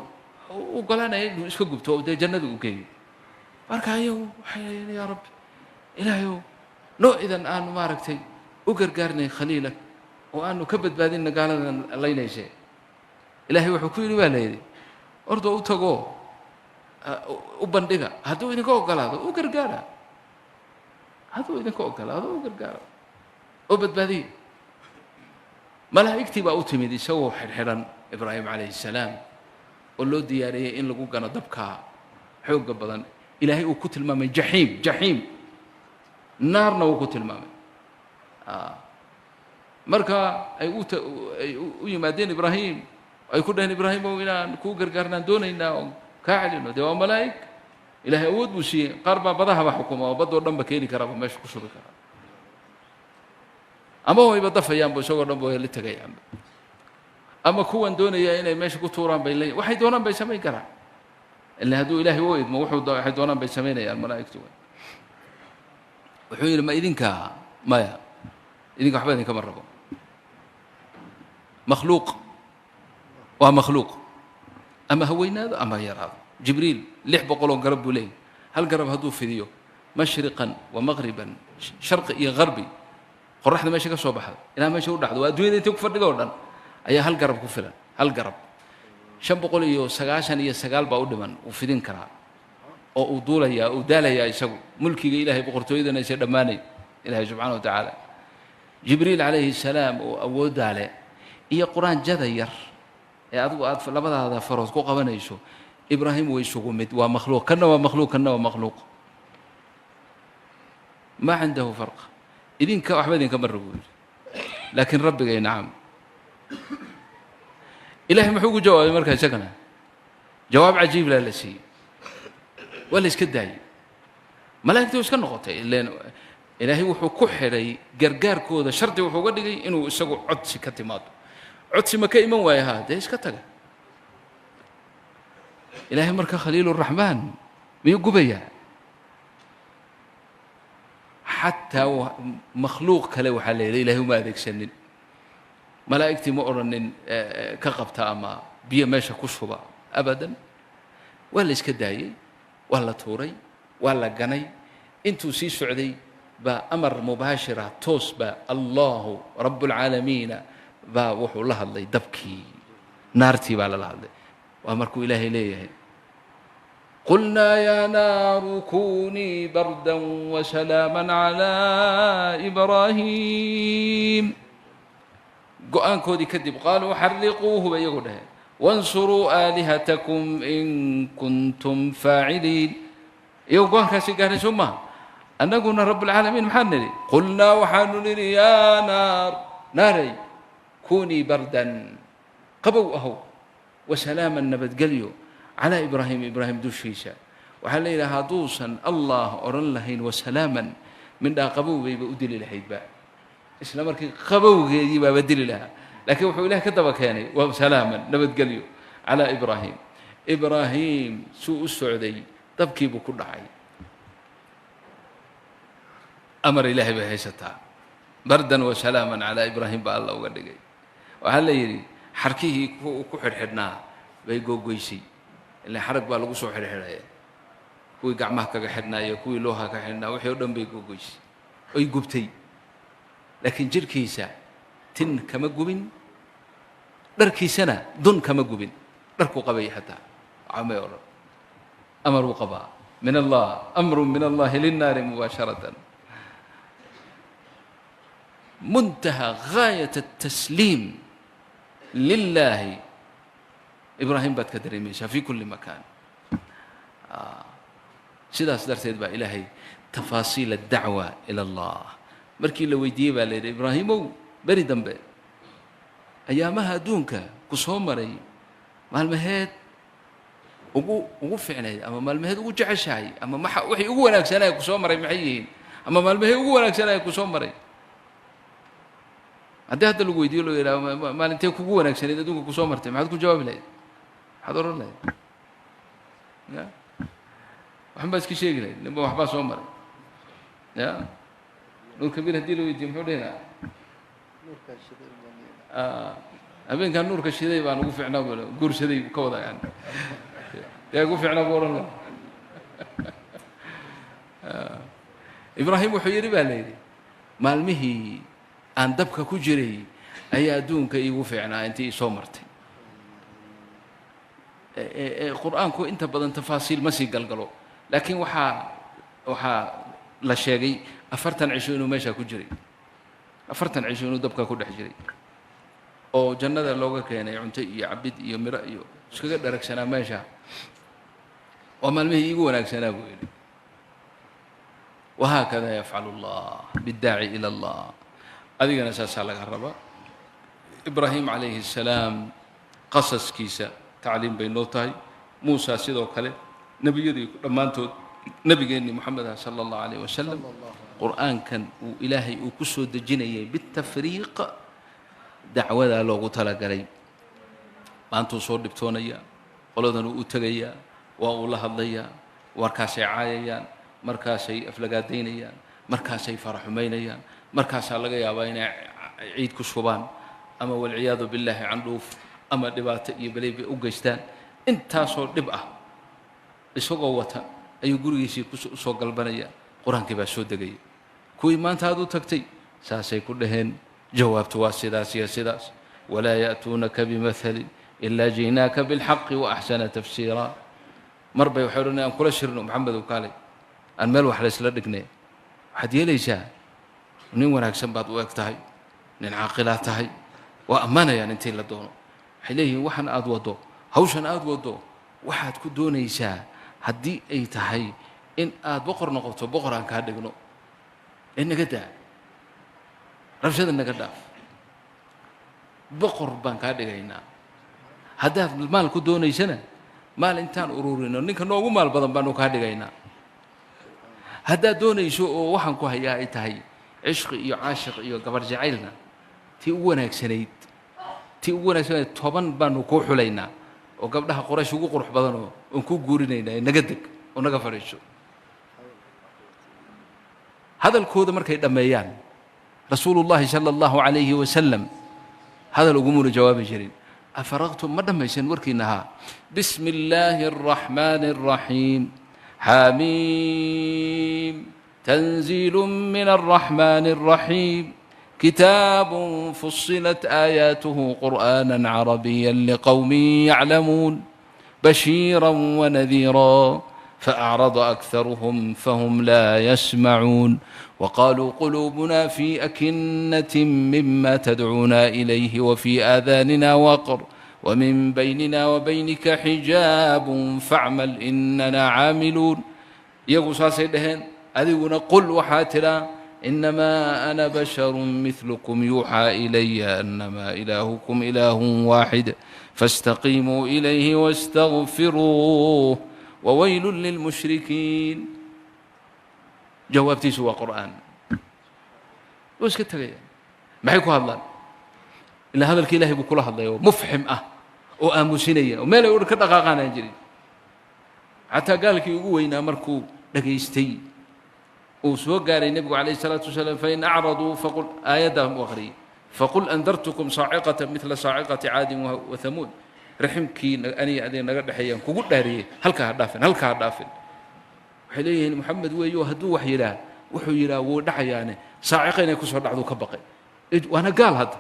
u ogolaanaya inuu iska gubto oo dee jannada u geeyo. Marka ayagu waxay leeyiin, yaa Rabbi, Ilaahayow, noo idan aanu maaragtay u gargaarnay khaliilak oo aanu ka badbaadinna gaaladan laynayse. Ilaahay wuxuu ku yidhi, baa la yidhi, ordo u tagoo u bandhiga, hadduu idinka ogolaado u gargaara, hadduu idinka ogolaado u gargaara oo badbaadiya. Malaa'igtii baa u timid isagoo xidhxidhan Ibraahim calayhi salaam oo loo diyaariyey in lagu gano dabkaa xoogga badan. Ilaahay uu ku tilmaamay jaxiim, jaxiim naarna uu ku tilmaamay. Marka ay ay u yimaadeen Ibraahim, ay ku dhaheen, Ibraahimow, inaan kuu gargaarnaan doonaynaa oo kaa celino. Dee waa malaa'ig, Ilaahay awood buu siiyey. Qaar baa badahaba xukuma oo baddoo dhan ba keeni karaaba, meesha ku shubi karaa, ama wayba dafayaanba isagoo dhan ba way la tegayaanba, ama kuwan doonaya inay meesha ku tuuraan bay leeyihin. Waxay doonaan bay samayn karaan ila hadduu Ilaahay u idmo, wuxuu waxay doonaan bay samaynayaan malaa'igtu. Wuxuu yidhi, ma idinka? Maya, idinka waxba idinkama rabo. Makhluuq waa makhluuq, ama ha weynaado ama ha yaraado. Jibriil 600 oo garab buu leeyahy. Hal garab hadduu fidiyo mashriqan wa maqriban, sharqi iyo garbi, qoraxda meesha ka soo baxda ilaa meesha u dhacdo, waa adduunyada intii ku fadhido o dhan ayaa hal garab ku filan. Hal garab 599 baa u dhiman uu fidin karaa oo uu duulayaa, uu daalayaa isagu. Mulkiga Ilahay, boqortooyadana isa dhammaanay Ilahay subxana wa tacaala. Jibriil calayhi salaam oo awooddaa leh iyo quraanjada yar ee adigu aad labadaada farood ku qabanayso, Ibraahim way isugu mid. Waa makhluuq, kanna waa makhluuq, kanna waa makhluuq, maa cindahu farq. Idinka waxba idinkama rabo yidhi, laakiin rabbigay nacam. Ilahay muxuu ugu jawaabay marka isagana? Jawaab cajiib laa la siiyey. Waa la iska daayey, malaa'igtii waa iska noqotay. Ileen Ilaahay wuxuu ku xidhay gargaarkooda shardi, wuxuu uga dhigay inuu isagu codsi ka timaado. Codsi ma ka iman waaya? Haa, dee iska taga. Ilaahay marka khaliiluraxmaan miyuu gubayaa? Xataa makhluuq kale waxaa la yidhi Ilaahay uma adeegsanin, malaa'igtii ma odhanin ka qabta ama biyo meesha ku shuba, abadan. Waa la iska daayey, waa la tuuray, waa la ganay. Intuu sii socday baa amar mubaashira toos baa Allahu rabbulcaalamiina baa wuxuu la hadlay dabkii, naartii baa lala hadlay. Waa markuu Ilaahay leeyahay qulnaa yaa naaru kunii bardan wasalaaman calaa Ibraahim. Go-aankoodii kadib qaaluu xariquuhu bay iyagu dhaheen, wansuruu aalihatakum in kuntum faaciliin. Iyagu go-aankaasi gaarhay soo maha. Annaguna rabbulcaalamiin maxaan nidhi? Qulnaa waxaanu nidhi yaa naar, naaray, kunii bardan, qabow ahow, wasalaaman, nabadgelyo, calaa Ibraahim, Ibraahim dushiisa. Waxaa la yidhaha hadduusan Allah odhan lahayn wasalaaman, mindhaa qabow bayba u dili lahaydba, isla markii qabowgeedii baaba dili lahaa. Laakiin wuxuu Ilaah ka daba keenay wasalaaman, nabadgelyo, calaa Ibraahim. Ibraahim suu u socday dabkiibuu ku dhacay. Amar Ilaahay bay haysataa. Bardan wasalaaman calaa Ibraahim baa Alla uga dhigay. Waxaa la yidhi xarkihii ku xidhxidhnaa bay googoysay, ilaan xarag baa lagu soo xidhxidhaya. Kuwii gacmaha kaga xidhnaa iyo kuwii looha ka xidhnaa, wixii o dhan bay googoysay oy gubtay. Laakiin jirhkiisa tin kama gubin, dharkiisana dun kama gubin, dharku qabay xataa waxba may odhan. Amaruu qabaa min Allah, amru min Allahi linnaari mubaasharatan, muntaha gaayat الtasliim lilaahi. Ibraahim baad ka dareemaysaa fi kulli makaan. Sidaas darteed baa Ilaahay tafaasiil addacwa ila Allah markii la weydiiyey baa la yidhi, Ibraahimow, beri dambe ayaamaha adduunka ku soo maray maalmaheed ugu ficnayd ama maalmaheed ugu jeceshahay ama maxa wixii ugu wanaagsanaya ku soo maray maxay yihiin, ama maalmahee ugu wanaagsanaya ku soo maray? Haddii hadda lagu weydiiyo loo yidhaha maalintee kugu wanaagsanayd adduunka kusoo martay, maxaad ku jawaabi lahayd? Maxaad odhan lahayd? Ya, waxan baa iska sheegi lahayd, ninba waxbaa soo maray. Ya Nuur Kabiir haddii la weydiiyo muxuu dhihi lahaa? Habeenkan nuurka shiday baan ugu ficnaa bu guursaday ka wada, yani yaa ugu ficnaa buu odhan lahaa. Ibraahim wuxuu yidhi baa la yidhi, maalmihii aan dabka ku jiray ayaa adduunka iigu fiicnaa intii isoo martay. Qur-aanku inta badan tafaasiil ma sii galgalo, laakiin waxaa la sheegay 40 cisho inuu meeshaa ku jiray, 40 cisho inuu dabka ku dhex jiray, oo jannada looga keenay cunto iyo cabid iyo miro iyo iskaga dharagsanaa meesha. Waa maalmihii iigu wanaagsanaa buu yidhi. Wahaakada yafcalu allah biddaaci ila Allah. Adigana saasaa laga rabaa. Ibraahim calayhi الsalaam qasaskiisa tacliim bay noo tahay, Muusa sidoo kale, nebiyadii dhammaantood, nebigeennii Moxamed ah sala allahu alayh wasalam. Qur'aankan uu Ilaahay uu ku soo dejinayay bitafriiq dacwadaa loogu talagalay. Maantuu soo dhibtoonayaa, qoladan uu u tegayaa, waa uu la hadlayaa, warkaasay caayayaan, markaasay aflagaadaynayaan, markaasay faraxumaynayaan, markaasaa laga yaabaa inay ciid ku shubaan ama walciyaadu billaahi candhuuf ama dhibaato iyo beley bay u geystaan. Intaasoo dhib ah isagoo wata ayuu gurigiisii kusoo galbanaya. Qur-aankii baa soo degaya. Kuwii maanta aad u tagtay saasay ku dhaheen, jawaabtu waa sidaas iyo sidaas. Walaa ya'tuunaka bimathalin ilaa ji'naaka bilxaqi wa axsana tafsiira. Mar bay waxay odhanaya, aan kula shirno Maxamedow, kaalay aan meel wax laysla dhignay. Waxaad yeelaysaa, nin wanaagsan baad u eg tahay, nin caaqilaad tahay. Waa ammaanayaan intii la doono. Waxay leeyihiin, waxan aad waddo, hawshan aad waddo, waxaad ku doonaysaa haddii ay tahay in aad boqor noqoto, boqor aan kaa dhigno ee naga daa rabshada, naga dhaaf, boqor baan kaa dhigaynaa. Haddaad maal ku doonaysana, maal intaan ururino ninka noogu maal badan baanu kaa dhigaynaa. Haddaad doonayso oo waxaan ku hayaa ay tahay cishqi iyo caashiq iyo gabar jacaylna, tii ugu wanaagsanayd, tii ugu wanaagsanayd 10 baanu kuu xulaynaa oo gabdhaha Qoraysh ugu qurux badanoo oon kuu guurinaynaa, ee naga deg oo naga fadhiiso. Hadalkooda markay dhammeeyaan, Rasuulullahi sala Allahu calayhi wasalam hadal ugumuna jawaabi jirin. "Afaraqtum?" Ma dhammaysan warkiina? Haa. "Bismi illaahi araxmaani araxiim, Xaamiim, tanziilu min alraxmaani araxiim, kitaab fusilat aayaatuhu qur'aana carabiya liqowmin yaclamuun, bashiira wanadiira, فأعرض أكثرهم فهم لا يسمعون، وقالوا قلوبنا في أكنة مما تدعونا إليه وفي آذاننا وقر ومن بيننا وبينك حجاب فاعمل إننا عاملون." Iyagu saasay dhaheen. Adiguna "qul" waxaa tiraa, "إنما أنا بشر مثلكم يوحى إلي أنما إلهكم إله واحد فاستقيموا إليه واستغفروه وويل للمشركين." Jawaabtiisu waa Qur'aan. Wuu iska tegaya. Maxay ku hadlaan? Ilaa hadalka Ilahay buu kula hadlaya oo mufxim ah oo aamusinaya oo meel ay ka dhaqaaqaan aan jirin. Xataa gaalkii ugu weynaa markuu dhagaystay uu soo gaaray nebigu calayh الsalaatu wasalaam "فإن أعرضوا فقل", aayaddaa u akhriyay, "فقل أنذرتكم صاعقة مثل صاعقة عاد وثمود." Raximkii aniga adiga naga dhexeeyaan kugu dhaariyey, halkaa ha dhaafin, halkaa ha dhaafin. Waxay leeyihiin, Moxamed weeyo, hadduu wax yidhaah, wuxuu yidhaah wuu dhacayaane, saaciqa inay kusoo dhacduu ka baqay. Waana gaal. Hadda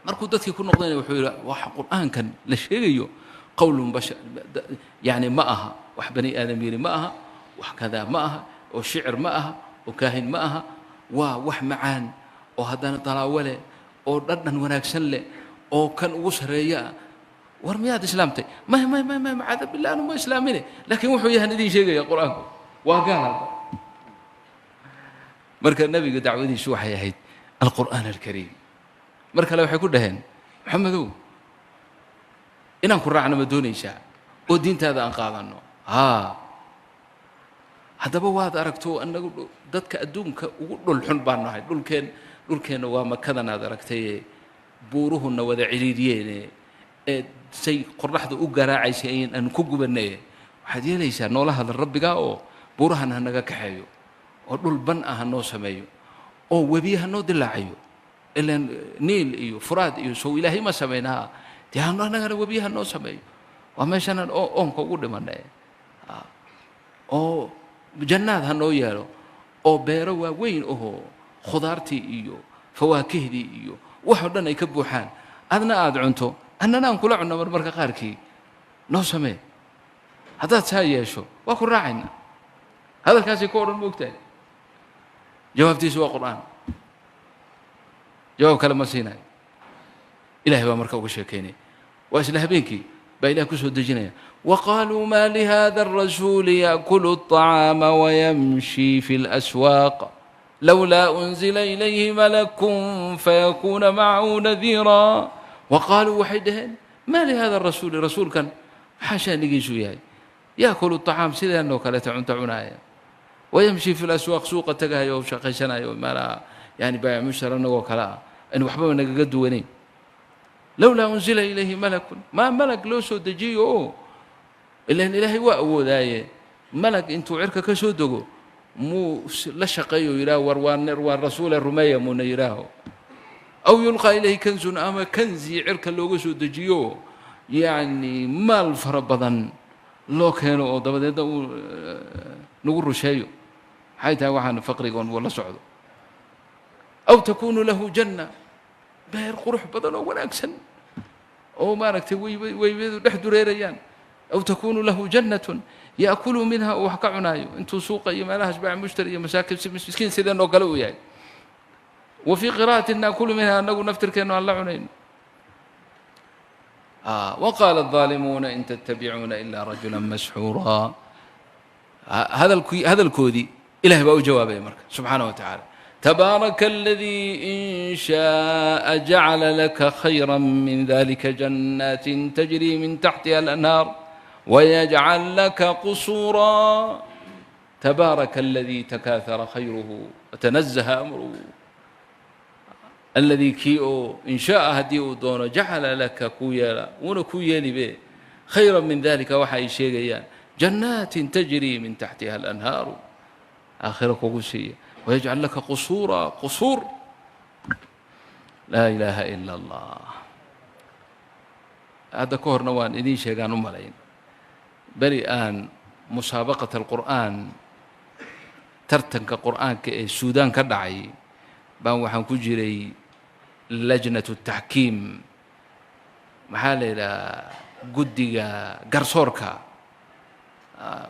markuu dadkii ku noqdayna wuxuu yidhi, wax Qur'aankan la sheegayo قول بشر, yani ma aha wax bani aadam yidhi, ma aha wax kadaa, ma aha oo shicir, ma aha oo kaahin, ma aha. Waa wax macaan oo haddana dalaawo leh oo dhadhan wanaagsan leh oo kan ugu sarreeya ah. War miyaad islaamtay? May, may, may, may, macaada billah, anu ma islaamine, laakiin wuxuu yahan idin sheegaya Qur-aanku. Waa gaal hadda. Marka nebiga dacwadiisu waxay ahayd alqur'aan alkariim. Mar kale waxay ku dhaheen, "Maxamedow, inaan ku raacno ma doonaysaa oo diintaada aan qaadanno?" Haa. "Haddaba waad aragto, annagu dadka adduunka ugu dhul xun baan nahay. Dhulkeenna waa Makadan aad aragtaye, buuruhuna wada ciriiriyeene ee say qorraxda u garaacaysay aan ku gubanaye. Waxaad yeelaysaa, noola hadal Rabbigaa oo buurahan ha naga kaxeeyo oo dhul ban ah ha noo sameeyo oo webiye ha noo dilaacayo. Ilaan Niil iyo Furaad iyo sow Ilaahay ma samayn? Haa, dee annagana webiye ha noo sameeyo, waa meeshanaan oonka ugu dhimanay, oo jannaad ha noo yeelo oo beero waaweyn ahoo khudaartii iyo fawaakihdii iyo wax oo dhan ay ka buuxaan, adna aada cunto, annana aan kula cunno marmarka qaarkii, noo samee. Haddaad saa yeesho, waa ku raacayna." Hadalkaasay ku odhan, moogtahay, jawaabtiisu waa Qur'aan, jawaab kale ma siinayo. Ilahay baa marka uga sheekeynaya. Waa isla habeenkii baa Ilaah ku soo dejinaya, "وqالوا ما لhذا الرسول يأكل الطعام ويمشي في الأسواق، لولا أنزل إليه ملك فيكون معه نذيرا." وqaaluu waxay dhaheen, "ما لhذا الرسول", rasuulkan maxaa shaanigiisu yahay? "يأكل الطعام", sideenoo kaleeta cunto cunaaya, "ويمشي في الأسواaq", suuqa tagahayo oo shaqaysanayo, meelaha yani baayac mushtar anagoo kale ah, an waxbaba nagaga duwanayn. "لولا أنزل إليه ملك", maa malag loo soo dejiyo? Oo ilan Ilaahay waa awoodaaye, malag intuu cirka ka soo dego muu la shaqeeyo, yidhaah, "War waa rasuule, rumeeya," muuna yidhaaho? "أو يلقى إليه كنز", ama kanzi cirka looga soo dejiyo, yacni maal fara badan loo keeno oo dabadeedna uu nagu rusheeyo. Maxay tahay waxaan faqrigoon la socdo? "أو تكون له جنة", beer qurux badan oo wanaagsan oo maaragtay weybadu dhex dureerayaan. "أو تكون له جنة يأكل منها", uu wax ka cunaayo intuu suuqa iyo meelahaas baac mushtari iyo masaakin miskiin sideen oo kale uu yahay. وفي قراءة "نأكل منها", anagu naftirkeennu aan la cunayno. "وقال الظالمون إن تتبعون إلا رجلا مسحورا." Hadalkoodii Ilahay baa u jawaabaya marka subxaanaه wa tacaala, "تبارك الذي إن شاء جعل لك خيرا من ذلك جنات تجري من تحتها الأنهار ويجعل لك قصورا." تبارك الذي تكاثر خيره وتنزه أمره. الذي kii oo إن شاء haddii uu doono, جعل لك kuu yeela, wuuna kuu yeelibe, خيرا من ذلك waxa ay sheegayaan, جنات تجري من تحتها الأنهار. Aakhiro kugu siiya. Wayajcal laka qusuura qusuur. Laa ilaaha ila Allah. Hadda ka horna waan idiin sheegaan u malayn, beri aan musaabaqat alqur'aan, tartanka qur'aanka ee Suudaan ka dhacay, baan waxaan ku jiray lajnat taxkiim, maxaa la yidhaha, guddiga garsoorka.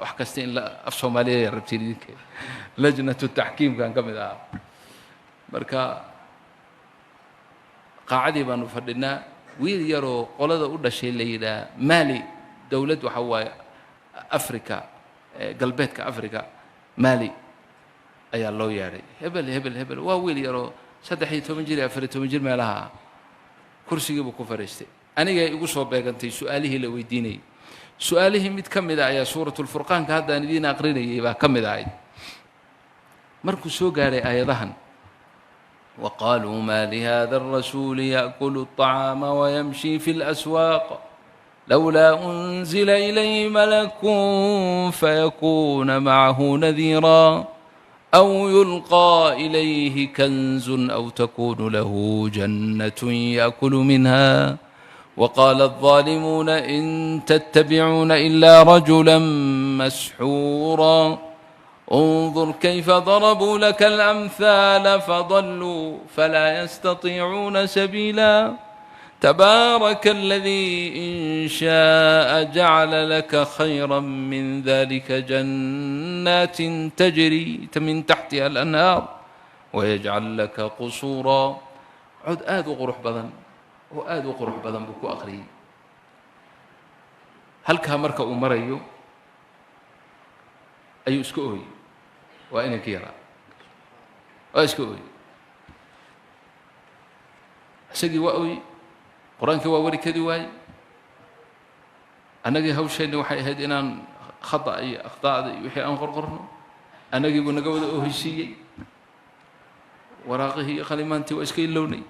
Wax kasta in la af Soomaaliya rabtiin idinke. Lajnatu taxkiimkaan ka mid ahaa. Marka qaacadii baanu fadhinaa, wiil yaroo qolada u dhashay la yidhaha Mali, dowlad waxa waaye Africa, galbeedka Africa, Mali, ayaa loo yeedhay. Hebel, hebel, hebel. Waa wiil yaroo 13 jir iyo 14 jir meelaha. Kursigii buu ku fadhiistay. Anigay igu soo beegantay su-aalihii la weydiinayay. Su-aalihii mid ka mid a ayaa suuratulfurqaanka haddaan idiin aqrinayay baa ka mid ahayd. Markuu soo gaadhay aayadahan, وqالوا ma لhذا الرسول يأكل الطعام ويمشي في الأسواق لولا أنزل إليه ملك فيكون معه نذيرا أو يلقى إليه كنز أو تكون له جنة يأكل منها وقال الظالمون إن تتبعون إلا رجلا مسحورا انظر كيف ضربوا لك الأمثال فضلوا فلا يستطيعون سبيلا تبارك الذي إن شاء جعل لك خيرا من ذلك جنات تجري من تحتها الأنهار ويجعل لك قصورا. Cod aada u qurux badan oo aada u qurux badan buu ku aqriyey. Halkaa marka uu marayo ayuu iska ooyey. Waa inankii yaraa, waa iska ooyey. Isagii waa ooyey, qur-aankii waa wari kadi waayey. Annagii hawsheenni waxay ahayd inaan khata iyo akhtaa'da iyo wixii aan qorqorno. Annagii buu naga wada ooheysiiyey. Waraaqihii iyo qalimaantii waa iska ilownay.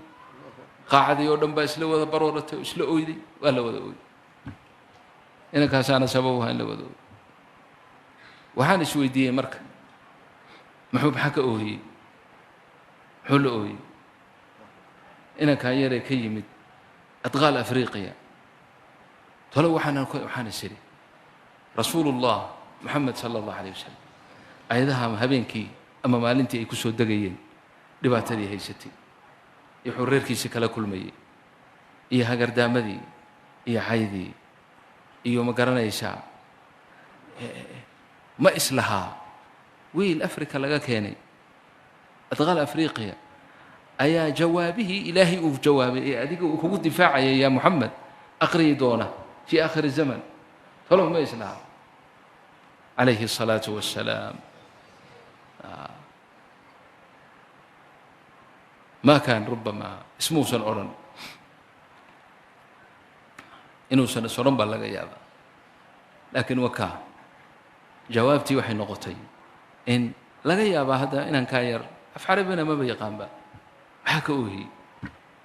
Qaacadii oo dhan baa isla wada barooratay oo isla oyday. Waa la wada ooyey. Inankaasaana sabab ahaa in la wada ooyey. Waxaan isweydiiyey marka, muxuu, maxaa ka oohiyey? Muxuu la ooyey inankaan yaree ka yimid adqaal Afriqiya tole? Waxaan is idhi, Rasuulullah Moxamed sala Allahu alayh wasalam ayadaha habeenkii ama maalintii ay ku soo degayeen, dhibaatadii haysatay iyo wuxuu reerkiisa kala kulmayey iyo hagardaamadii iyo caydii iyo, ma garanaysaa, ma islahaa wiil Africa laga keenay, adqaal Afriqiya, ayaa jawaabihii Ilaahay uu jawaabay ee adiga uu kugu difaacayay, yaa Moxamed, aqriyi doona fii aakhiri zaman? Talow ma islahaa, calayhi الsalaatu wassalaam? Ma kaan rubama ismuusan odhan. Inuusan is odhan baa laga yaabaa. Laakiin wakaa jawaabtii waxay noqotay in laga yaabaa hadda inankaa yar af Carabina maba yaqaanba, maxaa ka oohiyey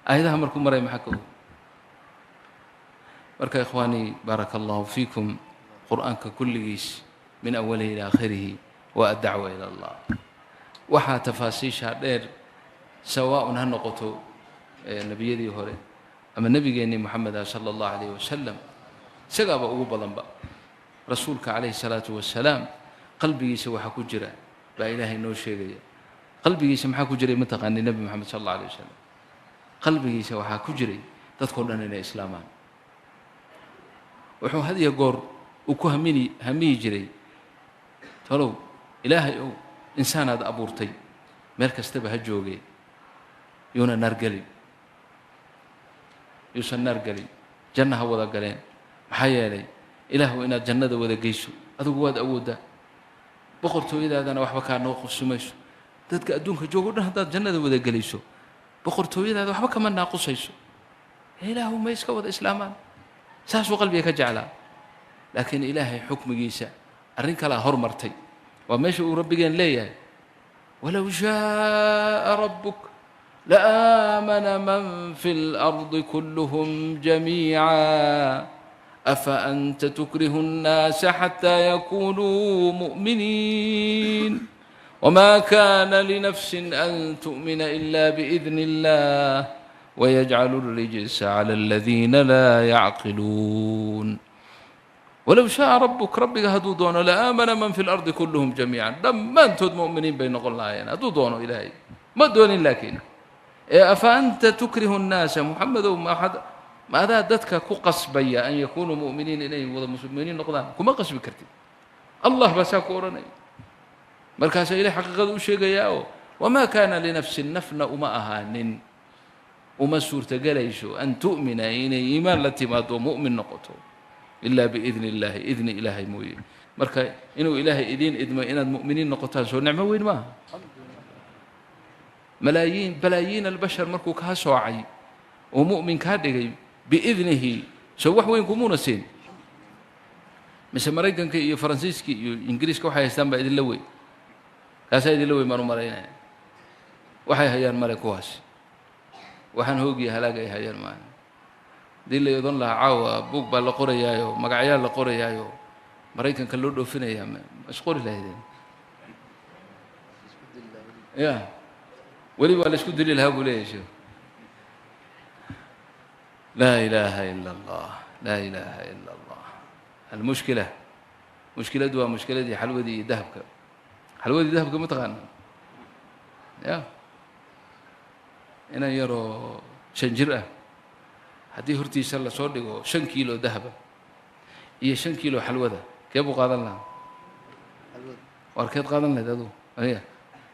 aayadaha markuu maray? Maxaa ka oohiyey? Marka ikhwaanii, baaraka Allahu fiikum, qur-aanka kulligiis min awalihi ila aakhirihi waa addacwa ila Allah. Waxaa tafaasiishaa dheer, sawaaءun ha noqoto nebiyadii hore ama nebigeennii Moxameda sala Allahu alayh wasalam, isagaaba ugu badanba. Rasuulka calayhi salaatu wasalaam qalbigiisa waxaa ku jira baa Ilaahay noo sheegaya. Qalbigiisa maxaa ku jiray? Ma taqaani? Nebi Moxamed sal Allah alay wasalam qalbigiisa waxaa ku jiray dadkao dhan inay islaamaan. Wuxuu had iyo goor uu ku hamini hamiyi jiray, talow Ilaahay ow, insaanaad abuurtay meel kastaba ha joogee, yuuna naar gelin, yuusan naar gelin, janna ha wada galeen. Maxaa yeelay, Ilaahu, inaad jannada wada geyso adigu waad awooddaa, boqortooyadaadana waxba kaa noo qusumayso. Dadka adduunka joogo dhan haddaad jannada wada gelayso, boqortooyadaada waxba kama naaqusayso. Ilaahu, ma iska wada islaamaan? Saasuu qalbiga ka jeclaa. Laakiin Ilaahay xukmigiisa arrin kalaa hormartay. Waa meesha uu Rabbigeen leeyahay, walow shaaa rabbuk laaamana man fi اlardi kulluhum jamiica afa anta tukrihu الnaasa xataa yakunuu mu'miniin. وما كان لنفس أن تؤمن إلا بإذن الله ويجعل الرجس على الذين لا يعقلون ولو شاء ربك ربك هدو دونه لآمن من في الأرض كلهم جميعا لما أنتم مؤمنين بين الله هدو دونه إلهي ما دون لكن أفأنت تكره الناس محمد وما أحد ماذا دتك كقصبيا أن يكونوا مؤمنين إليه ومسلمين نقضان كما قصب كرتي الله بس كورني markaas ilaahay xaqiiqada u sheegayaa wama kana li nafsin nafna uma ahaanin uma suurtagelayso an tu'mina inay iimaan la timaado mu'min noqoto ilaa biidni illaahi idni ilaahay mooye. Marka inuu ilaahay idiin idmo inaad mu'miniin noqotaan soo nicmo weyn maaha. Malaayiin balaayiin albashar markuu kaa soocay oo mu'min kaa dhigay biidnihi soo wax weyn kumuuna siin. Mise Maraykanka iyo Faransiiska iyo Ingiriiska waxay haystaan baa idinla weyn, kaasaa idinla weyn baan u malaynaya. Waxay hayaan male kuwaas, waxaan hoogiya halaag ay hayaan maaha. Haddii la odhan lahaa caawa buug baa la qorayaayo magacyaa la qorayaayo Maraykanka loo dhoofinayaa ma isqori lahaydeen? Ya weli waa la isku dili lahaa buu leeyahay sheekh. Laa ilaaha ila allah, laa ilaaha ila allah. Almushkila mushkiladu waa mushkiladii xalwadii iyo dahabka. Xalwadii dahabka ma taqaana? Ya inan yaroo 5 jir ah haddii hortiisa lasoo dhigo 5 kiilo dahaba iyo 5 kiilo xalwada kee buu qaadan lahaa? Waar keed qaadan lahayd adigu? Aniga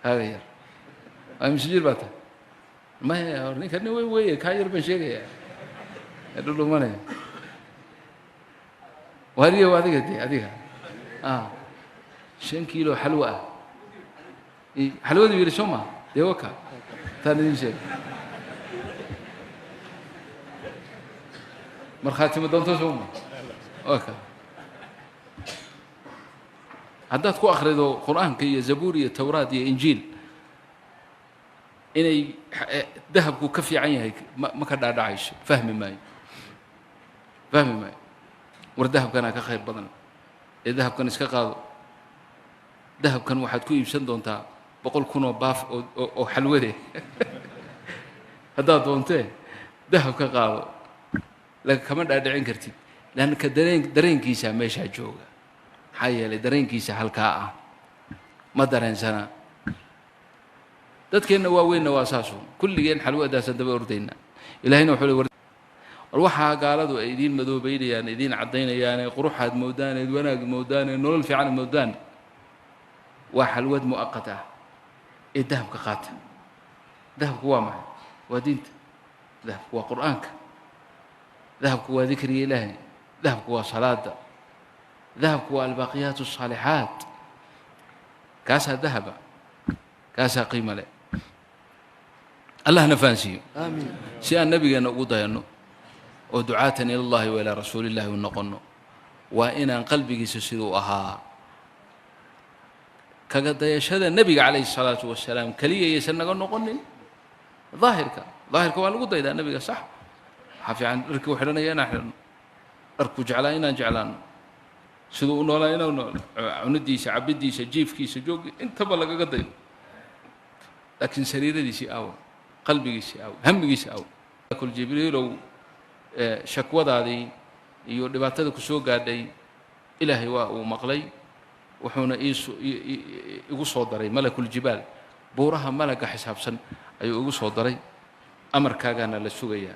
kaaga yar. Waa mise jir baa tahay? Maya ninka nin weyn weeye, kaa yar baan sheegayaa ee dhudhumanaya. Waadiga waa adiga dee adiga 5 kiilo xalwa ah xalwadu yidhi soo maha dee waka taan idin sheegay markhaati ma doonto soo ma waka. Haddaad ku akhrido Qur'aanka iyo Zabuur iyo Tawraad iyo Injiil inay dahabku ka fiican yahay ma ka dhaadhacayso, fahmi maayo, fahmi maayo. War dahabkanaa ka khayr badan ee dahabkan iska qaado. Dahabkan waxaad ku iibsan doontaa 100,000 oo baaf oo xalwade haddaad doontee dahab ka qaado, laakiin kama dhaadhicin kartid lanka dareenkiisa meeshaa jooga. Maxaa yeelay dareenkiisa halkaa ah ma dareensana. Dadkeenna waaweynna waa saasun, kulligeen xalwadaasaan daba ordaynaa. Ilaahayna wuxuu leey war waxaa gaaladu ay idiin madoobeynayaan idiin caddaynayaane quruxaad moodaaneed wanaag moodaane nolol fiican moodaan waa xalwad mu'aqat ah ee dahabka qaata. Dahabku waa maxay? Waa diinta. Dahabku waa Qur'aanka. Dahabku waa dikriga Ilaahay. Dahabku waa salaada. Dahabku waa albaaqiyaat asaalixaat. Kaasaa dahaba, kaasaa qiimo leh. Allahna fahansiiyo.
Aamiin.
Si aan nabigeenna ugu dayanno oo ducaatan ila allahi wa ilaa rasuulillahi u noqonno, waa inaan qalbigiisa siduu ahaa kaga dayashada nebiga calayhi salaatu wasalaam keliya yaysan naga noqonin. Daahirka daahirka waa lagu daydaa nebiga, sax. Waxaa fiican dharkii u xidhanaya inaan xidhanno, dharkuu jeclaa inaan jeclaanno, siduu u noolaa inaan noolo, cunidiisa, cabiddiisa, jiifkiisa, jooggi intaba lagaga daydo. Laakiin sariiradiisii aawa, qalbigiisii aawa, hamigiisii aawa. Kul Jibriilow shakwadaadii iyo dhibaatada ku soo gaadhay Ilaahay waa uu maqlay, wuxuuna igu soo daray malakuljibaal, buuraha malaga xisaabsan ayuu igu soo daray. Amarkaagaana la sugayaa.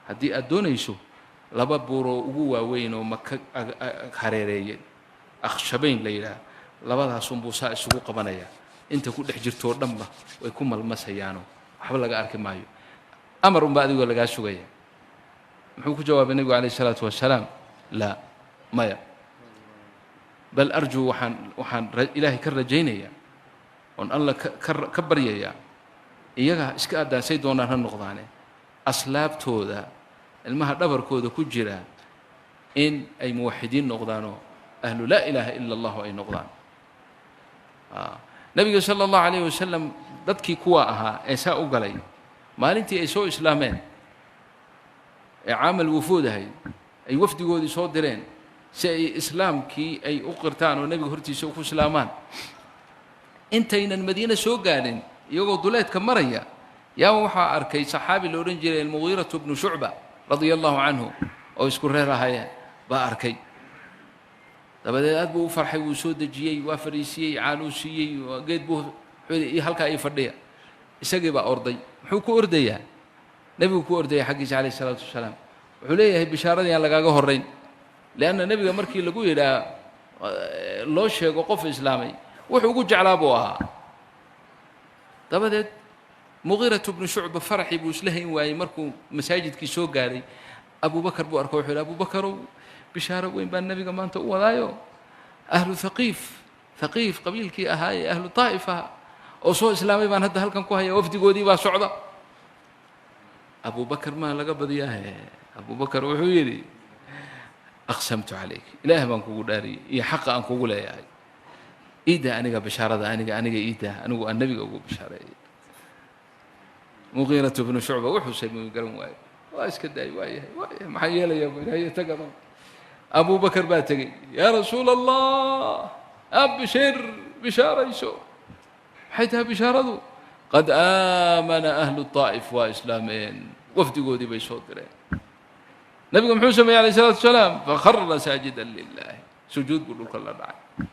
Haddii aad doonayso 2 buuroo ugu waaweyn oo maka hareereeye akhshabayn la yidhaah, labadaasunbuu saa isugu qabanayaa. Inta ku dhex jirtoo dhanba way ku malmasayaanoo waxba laga arki maayo. Amar unbaa adigoo lagaa sugaya. Muxuu ku jawaabay nebigu calayhi salaatu wasalaam? Laa, maya, bal arjuu waxaan Ilaahay ka rajaynayaa oon Alla ka baryayaa iyaga iska addaansay doonaan ha noqdaane aslaabtooda ilmaha dhabarkooda ku jira in ay muwaxidiin noqdaanoo ahlu laa ilaaha ila allahu ay noqdaan. Nabiga sala allahu calayhi wasalam dadkii kuwa ahaa ee saa u galay maalintii ay soo islaameen ee caamal wufuud ahayd ay wafdigoodii soo direen si ay islaamkii ay u qirtaan oo nebiga hortiisa ku islaamaan, Intaynan Madiine soo gaadhin, iyagoo duleedka maraya, yaa waxaa arkay saxaabi la odhan jiray Almugiiratu bnu Shucba radia allahu canhu, oo isku reer ahayeen baa arkay. Dabadeed aad buu u farxay, wuu soo dejiyey, waa fadhiisiyey, caanuu siiyey, geed buu halkaa ii fadhiya. Isagii baa orday. Muxuu ku ordayaa? Nebigu ku ordaya xaggiisa calayh isalaatu wasalaam. Wuxuu leeyahay bishaaradii aan lagaaga horrayn, lianna nebiga markii lagu yidhaah loo sheego qof islaamay, wuxuu ugu jeclaa buu ahaa. Dabadeed Mugiiratu bnu Shucba faraxii buu isla hayn waayey. Markuu masaajidkii soo gaadhay, Abubakar buu arko. Wuxuu yidhi: "Abubakarow, bishaaro weyn baan nebiga maanta u wadaayo. Ahlu Haqiif, Haqiif qabiilkii ahaa ee ahlu Taa'if ahaa oo soo islaamay baan hadda halkan ku haya, wafdigoodii baa socda." Abubakar maa laga badiyaahe. Abubakar wuxuu yidhi: "Aqsamtu calayk, Ilaah baan kugu dhaariyey iyo xaqa aan kugu leeyahay, iidaa aniga bishaarada, aniga iidaa, anigu aan nebiga ugu bishaareeyay." Muqiiratu bnu Shucba wuxuu sameeyu garan waayo, waa iska daay. "Waa yahay, waa yahay, maxaan yeelayaa?" buu yidhi. "Haye, tagado." Abubakar baa tegey. "Yaa Rasuula Allah, abshir, bishaarayso." "Maxay tahay bishaaradu?" "Qad aamana ahlu Taa'if, waa islaameen, wafdigoodii bay soo direen." Nebigu muxuu sameeyey alayh isalaatu wasalaam? Fakhara saajidan lilahi, sujuud buu dhulka la dhacay,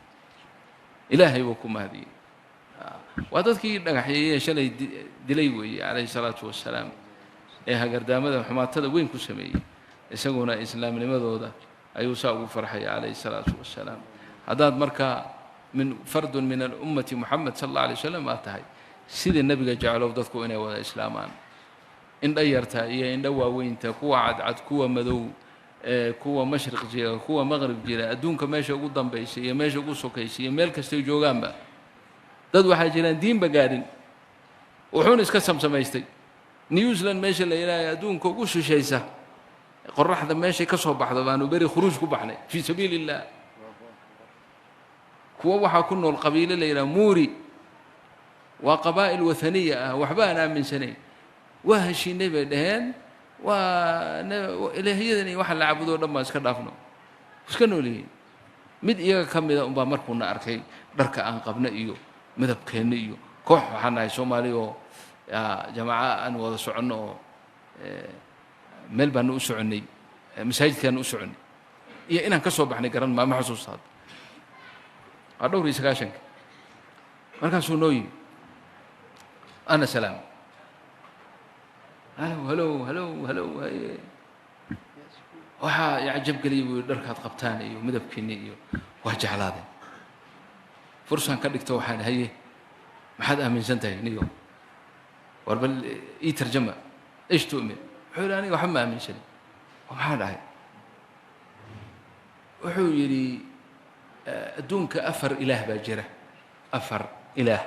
Ilaahay buu ku mahadiyey. Waa dadkii dhagaxyeeyee shalay dilay weeye calayhi salaatu wasalaam, ee hagardaamada xumaatada weyn ku sameeyey. Isaguna islaamnimadooda ayuu saa ugu farxaya calayhi salaatu wasalaam. Haddaad markaa min fardun min alummati Moxamed sal alla alay wasalam aad tahay, sidii nebiga jeclow dadku inay wada islaamaan, indho yarta iyo indho waaweynta, kuwa cadcad, kuwa madow, kuwa mashriq jira, kuwa maqrib jira, adduunka meesha ugu dambaysa iyo meesha ugu sokaysa iyo meel kastay joogaanba. Dad waxaa jiraan diinba gaadhin, wuxuuna iska samsamaystay. New Zealand meesha la yidhaahay, adduunka ugu shishaysa, qoraxda meeshay ka soo baxdo, baanu beri khuruuj ku baxnay fii sabiili illah. Kuwo waxaa ku nool qabiilo la yidhaha Muuri, waa qabaa'il wathaniya ah, waxba aan aaminsanayn. "Waa heshiinay," bay dhaheen, "waa ilaahyadan iyo waxa la caabudo o dhan baan iska dhaafno." Iska nool yihiin. Mid iyaga ka mida unbaa markuuna arkay dharka aan qabno iyo midabkeenna iyo koox waxaan nahay Soomaali oo jamaaca aan wada soconno, oo meel baanu u soconnay, masaajidkaanu u soconnay iyo inaan ka soo baxnay garan maa, ma xusuusta hadda, waa dhowr iyo sagaashanka. Markaasuu noo yimi, ana salaam, "Halow, halow, halow, halow, haye, waxaa icajab geliyay," buu yihi, "dharkaad qabtaan iyo midabkiinni iyo waa jeclaadeen." Fursaan ka dhigto, waxaan: "Haye, maxaad aaminsan tahay niyo? War bal ii tarjama, ish tu'min?" Wuxuu yidhi: "Aniga waxba ma aaminsanin." "Oo maxaa dhahay?" Wuxuu yidhi: "Adduunka afar ilaah baa jira, afar ilaah.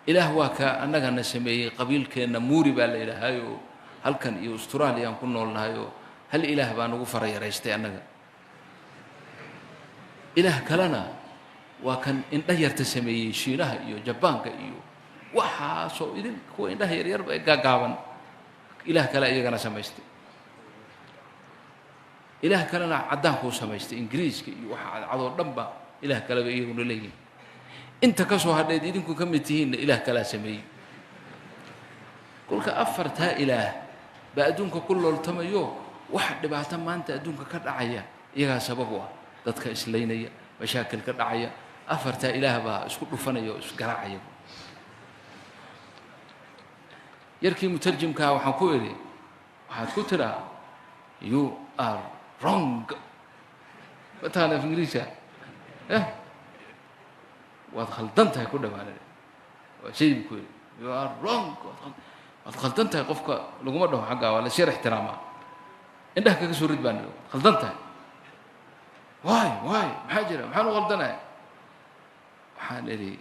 Ilaah waa ka annagana sameeyey, qabiilkeenna Muuri baa la yidhaahaayo, halkan iyo Australiya aan ku noolnahayoo, hal ilaah baa nagu fara yaraystay annaga. Ilaah kalena waa kan indha yarta sameeyey, Shiinaha iyo Jabaanka iyo waxaasoo idin, kuwa indhaha yaryarba ee gaagaaban, ilaah kale iyagana samaystay. Ilaah kalena caddaankuu samaystay, Ingiriiska iyo waxa cadcadoo dhan ba ilaah kaleba iyaguna leeyihin. Inta ka soo hadheed idinku ka mid tihiinna ilaah kalaa sameeyey. Kolka afartaa ilaah baa adduunka ku looltamayo. Waxa dhibaato maanta adduunka ka dhacaya iyagaa sabab u ah, dadka islaynaya, mashaakil ka dhacaya, afartaa ilaah baa isku dhufanaya oo isgaraacaya." Yarkii mutarjimkaa waxaan ku idhi: "Waxaad ku tidhaa 'You are wrong.' Mataqaana af Ingiriiska? Eh, waad khaldan tahay ku dhawaanay." Waa shay buu ku yidhi: "You are wrong, waad khaldan tahay." Qofka laguma dhaho xaggaa, waa la syar ixtiraamaa. "Indhaha kaga soo rid," baan idhi, "waad khaldan tahay." "Waay, waay, maxaa jira? Maxaan u khaldanaya?" Waxaan idhi: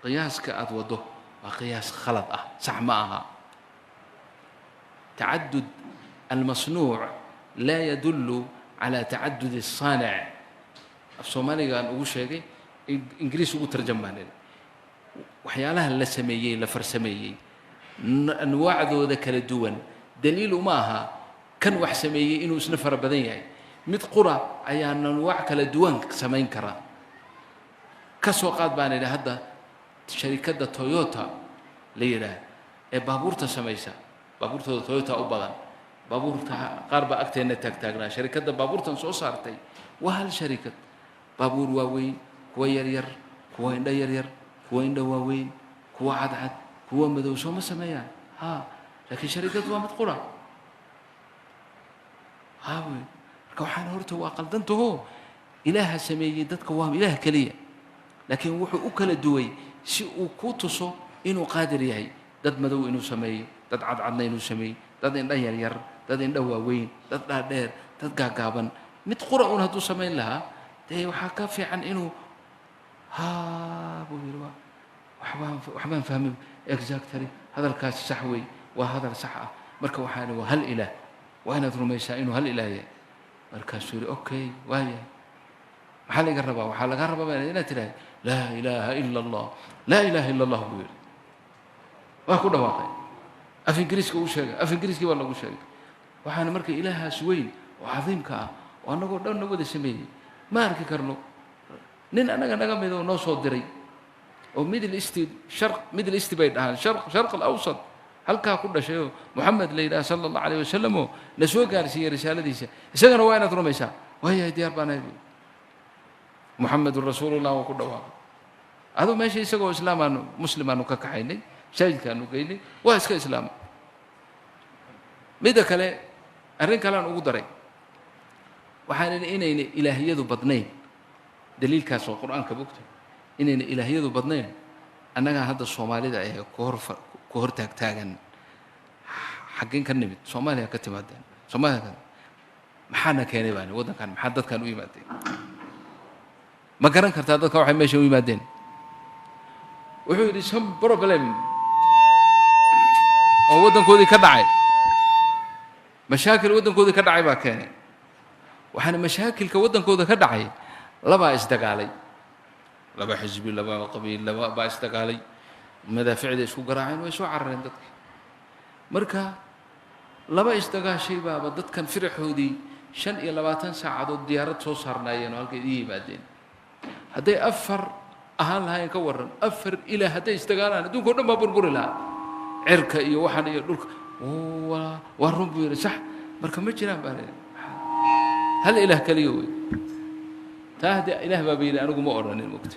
"Qiyaaska aada waddo waa qiyaas khalad ah, sax ma aha. Tacadud almasnuuc laa yadullu calaa tacadud الsaanic." Af Soomaaligaan ugu sheegay, Ingiriis ugu tarjam baan idhi. Waxyaalaha la sameeyey, la farsameeyey, anwaacdooda kala duwan daliil uma aha kan wax sameeyey inuu isna fara badan yahay. Mid qura ayaa anwaac kala duwan samayn kara. Ka soo qaad baan idhi hadda sharikadda Toyota la yidhaah ee baabuurta samaysa, baabuurtooda Toyota u badan, baabuurta qaar baa agteenna taagtaagnaa. Sharikadda baabuurtan soo saartay waa hal sharikad, baabuur waaweyn, kuwa yaryar, kuwa indho yaryar, kuwa indho waaweyn, kuwa cadcad, kuwa madow, soo ma sameeyaan? Ha, laakiin sharikad waa mid qura. Haa wey. Marka waxaan horta waa qaldantaho, Ilaaha sameeyey dadka waa Ilaah keliya, laakiin wuxuu u kala duway si uu kuu tuso inuu qaadir yahay. Dad madow inuu sameeyo, dad cadcadna inuu sameeyo, dad indho yaryar, dad indho waaweyn, dad dhaadheer, dad gaagaaban, mid qura uun hadduu samayn lahaa, dee waxaa ka fiican inuu ha buu yidhi. Waa waxbaan waxbaan fahmay exactly, hadalkaasi sax wey, waa hadal sax ah. Marka waxaan waa hal Ilaah, waa inaad rumaysaa inuu hal Ilaah yahay. Markaasuu yidhi, okay, waa yahay, maxaa laga rabaa? Waxaa laga rabaa baa inaad tidhahda laa ilaaha ila Allah. Laa ilaaha ila Allah buu yidhi, waa ku dhawaaqay. Af Ingiriiska uu sheegay, af Ingiriiskii baa lagu sheegay. Waxaana marka Ilaahaas weyn oo cadiimka ah oo annagoo dhan na wada sameeyey ma arki karno. Nin annaga naga mid oo noo soo diray oo Middle East, sharq, Middle East bay dhahaan, sharq, Sharq Alawsat, halkaa ku dhashay oo Moxamed la yidhaha sala Allahu alayh wasalam oo na soo gaarsiiyey risaaladiisa, isagana waa inaad rumaysaa. Waayahay, diyaar baan ahay buui. Muxamedun rasuulullah waa ku dhawaaqay. Aduu meesha isagoo islaamaanu muslimaanu ka kaxaynay, masaajidkaanu geynay, waa iska islaama. Midda kale, arrin kalean ugu daray, waxaan idhi inayna ilaahiyadu badnayn daliilkaas oo Qur-aanka bogta, inayna ilaahyadu badnayn. Annagaa hadda Soomaalida ee ku hor ku hor taagtaagan xaggeen ka nimid? Soomaaliya ka timaadeen, Soomaaliya ka maxaana keenay baani waddankan? Maxaa dadkan u yimaadeen? Ma garan kartaa dadka waxay meesha u yimaadeen? Wuxuu yidhi some problem oo waddankoodii ka dhacay, mashaakil waddankoodii ka dhacay baa keenay. Waxaana mashaakilka waddankooda ka dhacay, labaa isdagaalay, laba xisbi, laba qabiil, laba baa isdagaalay, madaaficda isku garaaceen, way soo carareen dadki. Marka laba isdagaashay baaba dadkan firaxoodii 25 saacadood diyaarad soo saarnaayeen oo halkay idin yimaadeen. Hadday afar ahaan lahaayeen ka warran? Afar ilaa hadday isdagaalaan, adduunka o dhan baa burburi lahaa, cirka iyo waxan iyo dhulka. Waa run buu yidhi, sax. Marka ma jiraan baa leeyahay, hal Ilaah keliya wey. Taa haddii Ilaah baaba yidhi, anigu ma odhanin mogta.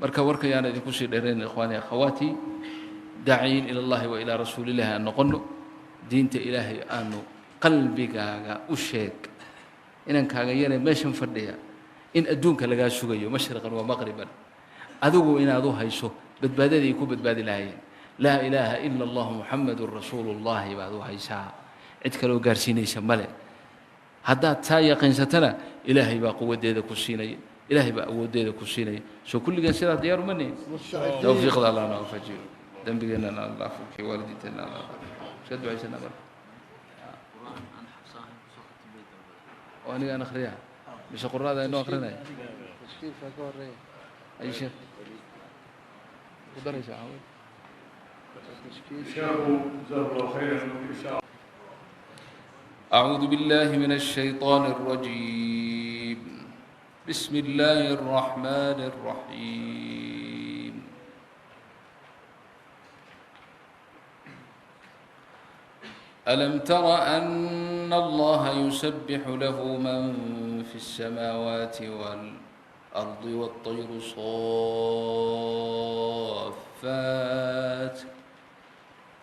Marka warka yaana idinku sii dheerayn, ikhwaani akhawaati, daaciyiin ila Allahi wa ilaa rasuulillahi aan noqono. Diinta Ilaahay aanu qalbigaaga u sheeg inankaaga yare meeshan fadhiya in adduunka lagaa sugayo, mashriqan wa maqriban, adigu inaad u hayso badbaadadii ku badbaadi lahaayeen. Laa ilaaha ila Allah Muxamedun rasuulu Llahi baad u haysaa, cid kaloo gaarsiinaysa male. Haddaad taa yaqiinsatana, Ilaahay baa quwaddeeda ku siinaya, Ilaahay baa awooddeeda ku siinaya. Soo kulligeen sidaa diyaar uma nihin? Tawfiiqda Allah na waafajiyo, dembigeennana Allah fukiyo, waalidiinteenna Allah iska ducaysanaa. Marka oo anigaan akhriyaa mise quraada inoo akrinaya ay sheekh ku daraysaa?
Sheekhu jazahu Allahu khayran insha.
أعوذ بالله من الشيطان الرجيم. بسم الله الرحمن الرحيم. ألم تر أن الله يسبح له من في السماوات والأرض والطير صافات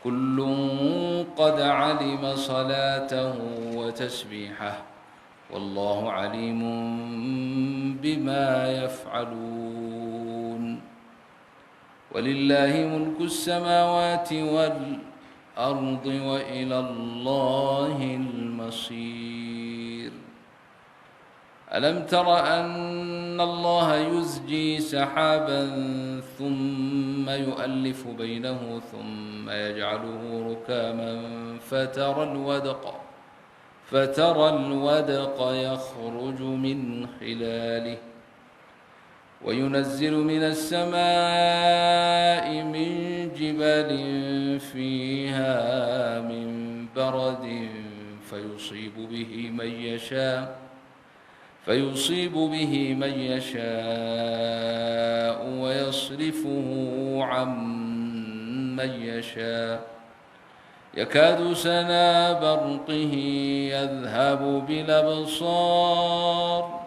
كل قد علم صلاته وتسبيحه والله عليم بما يفعلون. ولله ملك السماوات والأرض وإلى الله المصير. ألم تر أن الله يزجي سحابا ثم يؤلف بينه ثم يجعله ركاما فترى الودق يخرج من خلاله وينزل من السماء من جبال فيها من برد فيصيب به من يشاء فيصيب به من يشاء ويصرفه عن من يشاء يكاد سنا برقه يذهب بالأبصار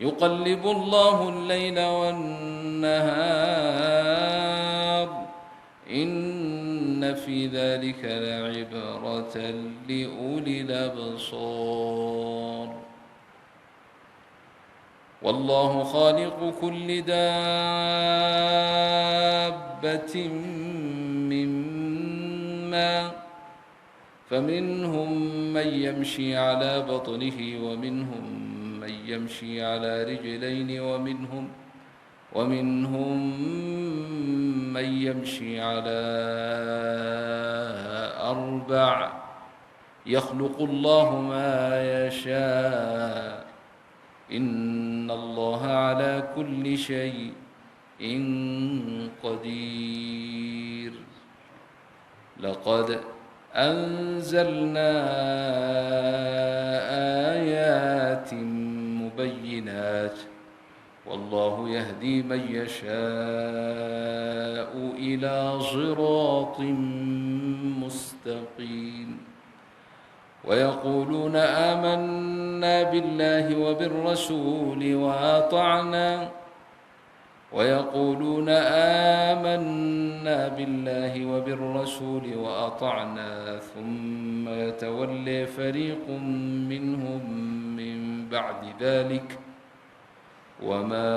يقلب الله الليل والنهار إن في ذلك لعبرة لأولي الأبصار والله خالق كل دابة مما فمنهم من يمشي على بطنه ومنهم من يمشي على رجلين ومنهم من يمشي على أربع يخلق الله ما يشاء إن الله على كل شيء قدير لقد أنزلنا آيات مبينات والله يهدي من يشاء إلى صراط مستقيم ويقولون آمنا بالله وبالرسول وأطعنا ويقولون آمنا بالله وبالرسول وأطعنا ثم يتولي فريق منهم من بعد ذلك وما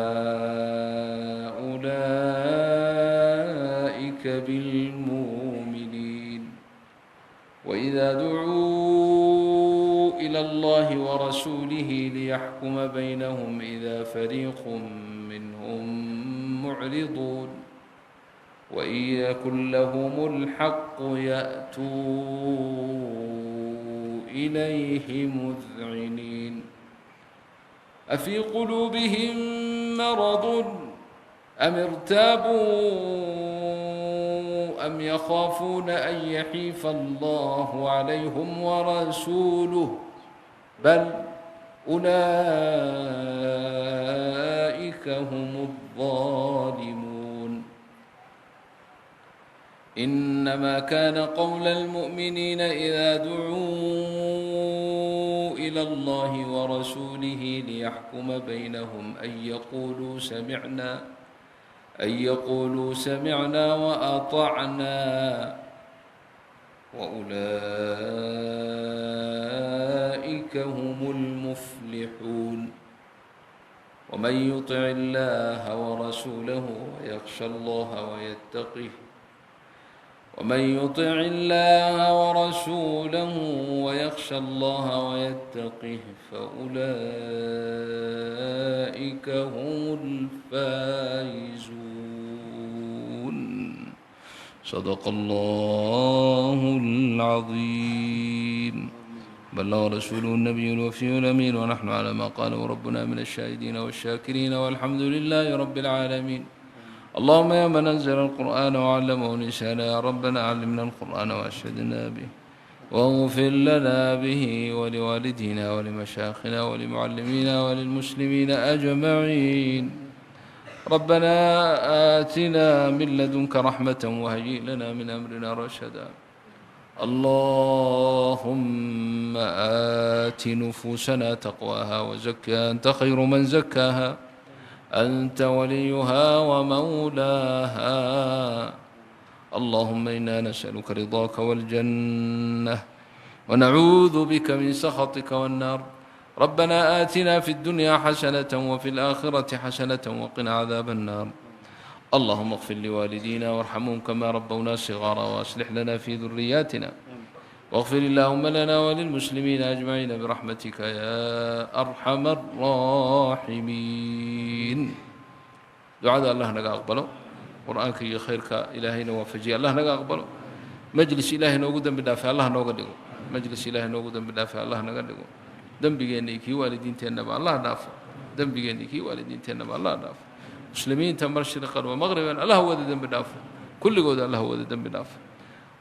أولئك بالمؤمنين وإذا دعوا إلى الله ورسوله ليحكم بينهم إذا فريق منهم معرضون وإن يكن لهم الحق يأتوا إليه مذعنين أفي قلوبهم مرض أم ارتابوا أم يخافون أن يحيف الله عليهم ورسوله بل أولئك هم الظالمون إنما كان قول المؤمنين إذا دعوا إلى الله ورسوله ليحكم بينهم أن يقولوا سمعنا وأطعنا وأولئك هم المفلحون ومن يطع الله ورسوله ويخشى الله ويتقه ومن يطع الله ورسوله ويخشى الله ويتقه فأولئك هم الفائزون. صدق الله العظيم. بلغ رسوله النبي الوفي الأمين، ونحن على ما قاله ربنا من الشاهدين والشاكرين، والحمد لله رب العالمين. اللهم يا من أنزل القرآن وعلمه الإنسان، يا ربنا علمنا القرآن وأرشدنا به، واغفر لنا به ولوالدينا ولمشايخنا ولمعلمينا وللمسلمين أجمعين. ربنا آتنا من لدنك رحمة وهيئ لنا من أمرنا رشدا. اللهم آت نفوسنا تقواها وزكها، أنت خير من زكاها، أنت وليها ومولاها. اللهم إنا نسألك رضاك والجنة، ونعوذ بك من سخطك والنار. ربنا آتنا في الدنيا حسنة وفي الآخرة حسنة وقنا عذاب النار. اللهم اغفر لوالدينا وارحمهم كما ربونا صغارا، وأصلح لنا في ذرياتنا، واغفر اللهم لنا وللمسلمين أجمعين برحمتك يا أرحم الراحمين. دعاء الله نغا أقبله، قرآنك iyo khayrka ilaahayna waafajiya Allah naga aqbalo. Majlis ilaahay noogu dambi dhaafay Allah nooga dhigo. Majlis ilaahay noogu dambi dhaafay Allah naga dhigo. Dembigeenna iyo kii waalidiinteennaba Allah dhaafo. Dembigeenna iyo kii waalidiinteennaba Allah dhaafo. Muslimiinta mashriqan wa maqriban Allah wada dembi dhaafo. Kulligood Allah wada dembi dhaafo.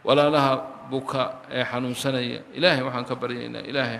Walaalaha buka ee xanuunsanaya ilaahay waxaan ka baryaynaa ilaahay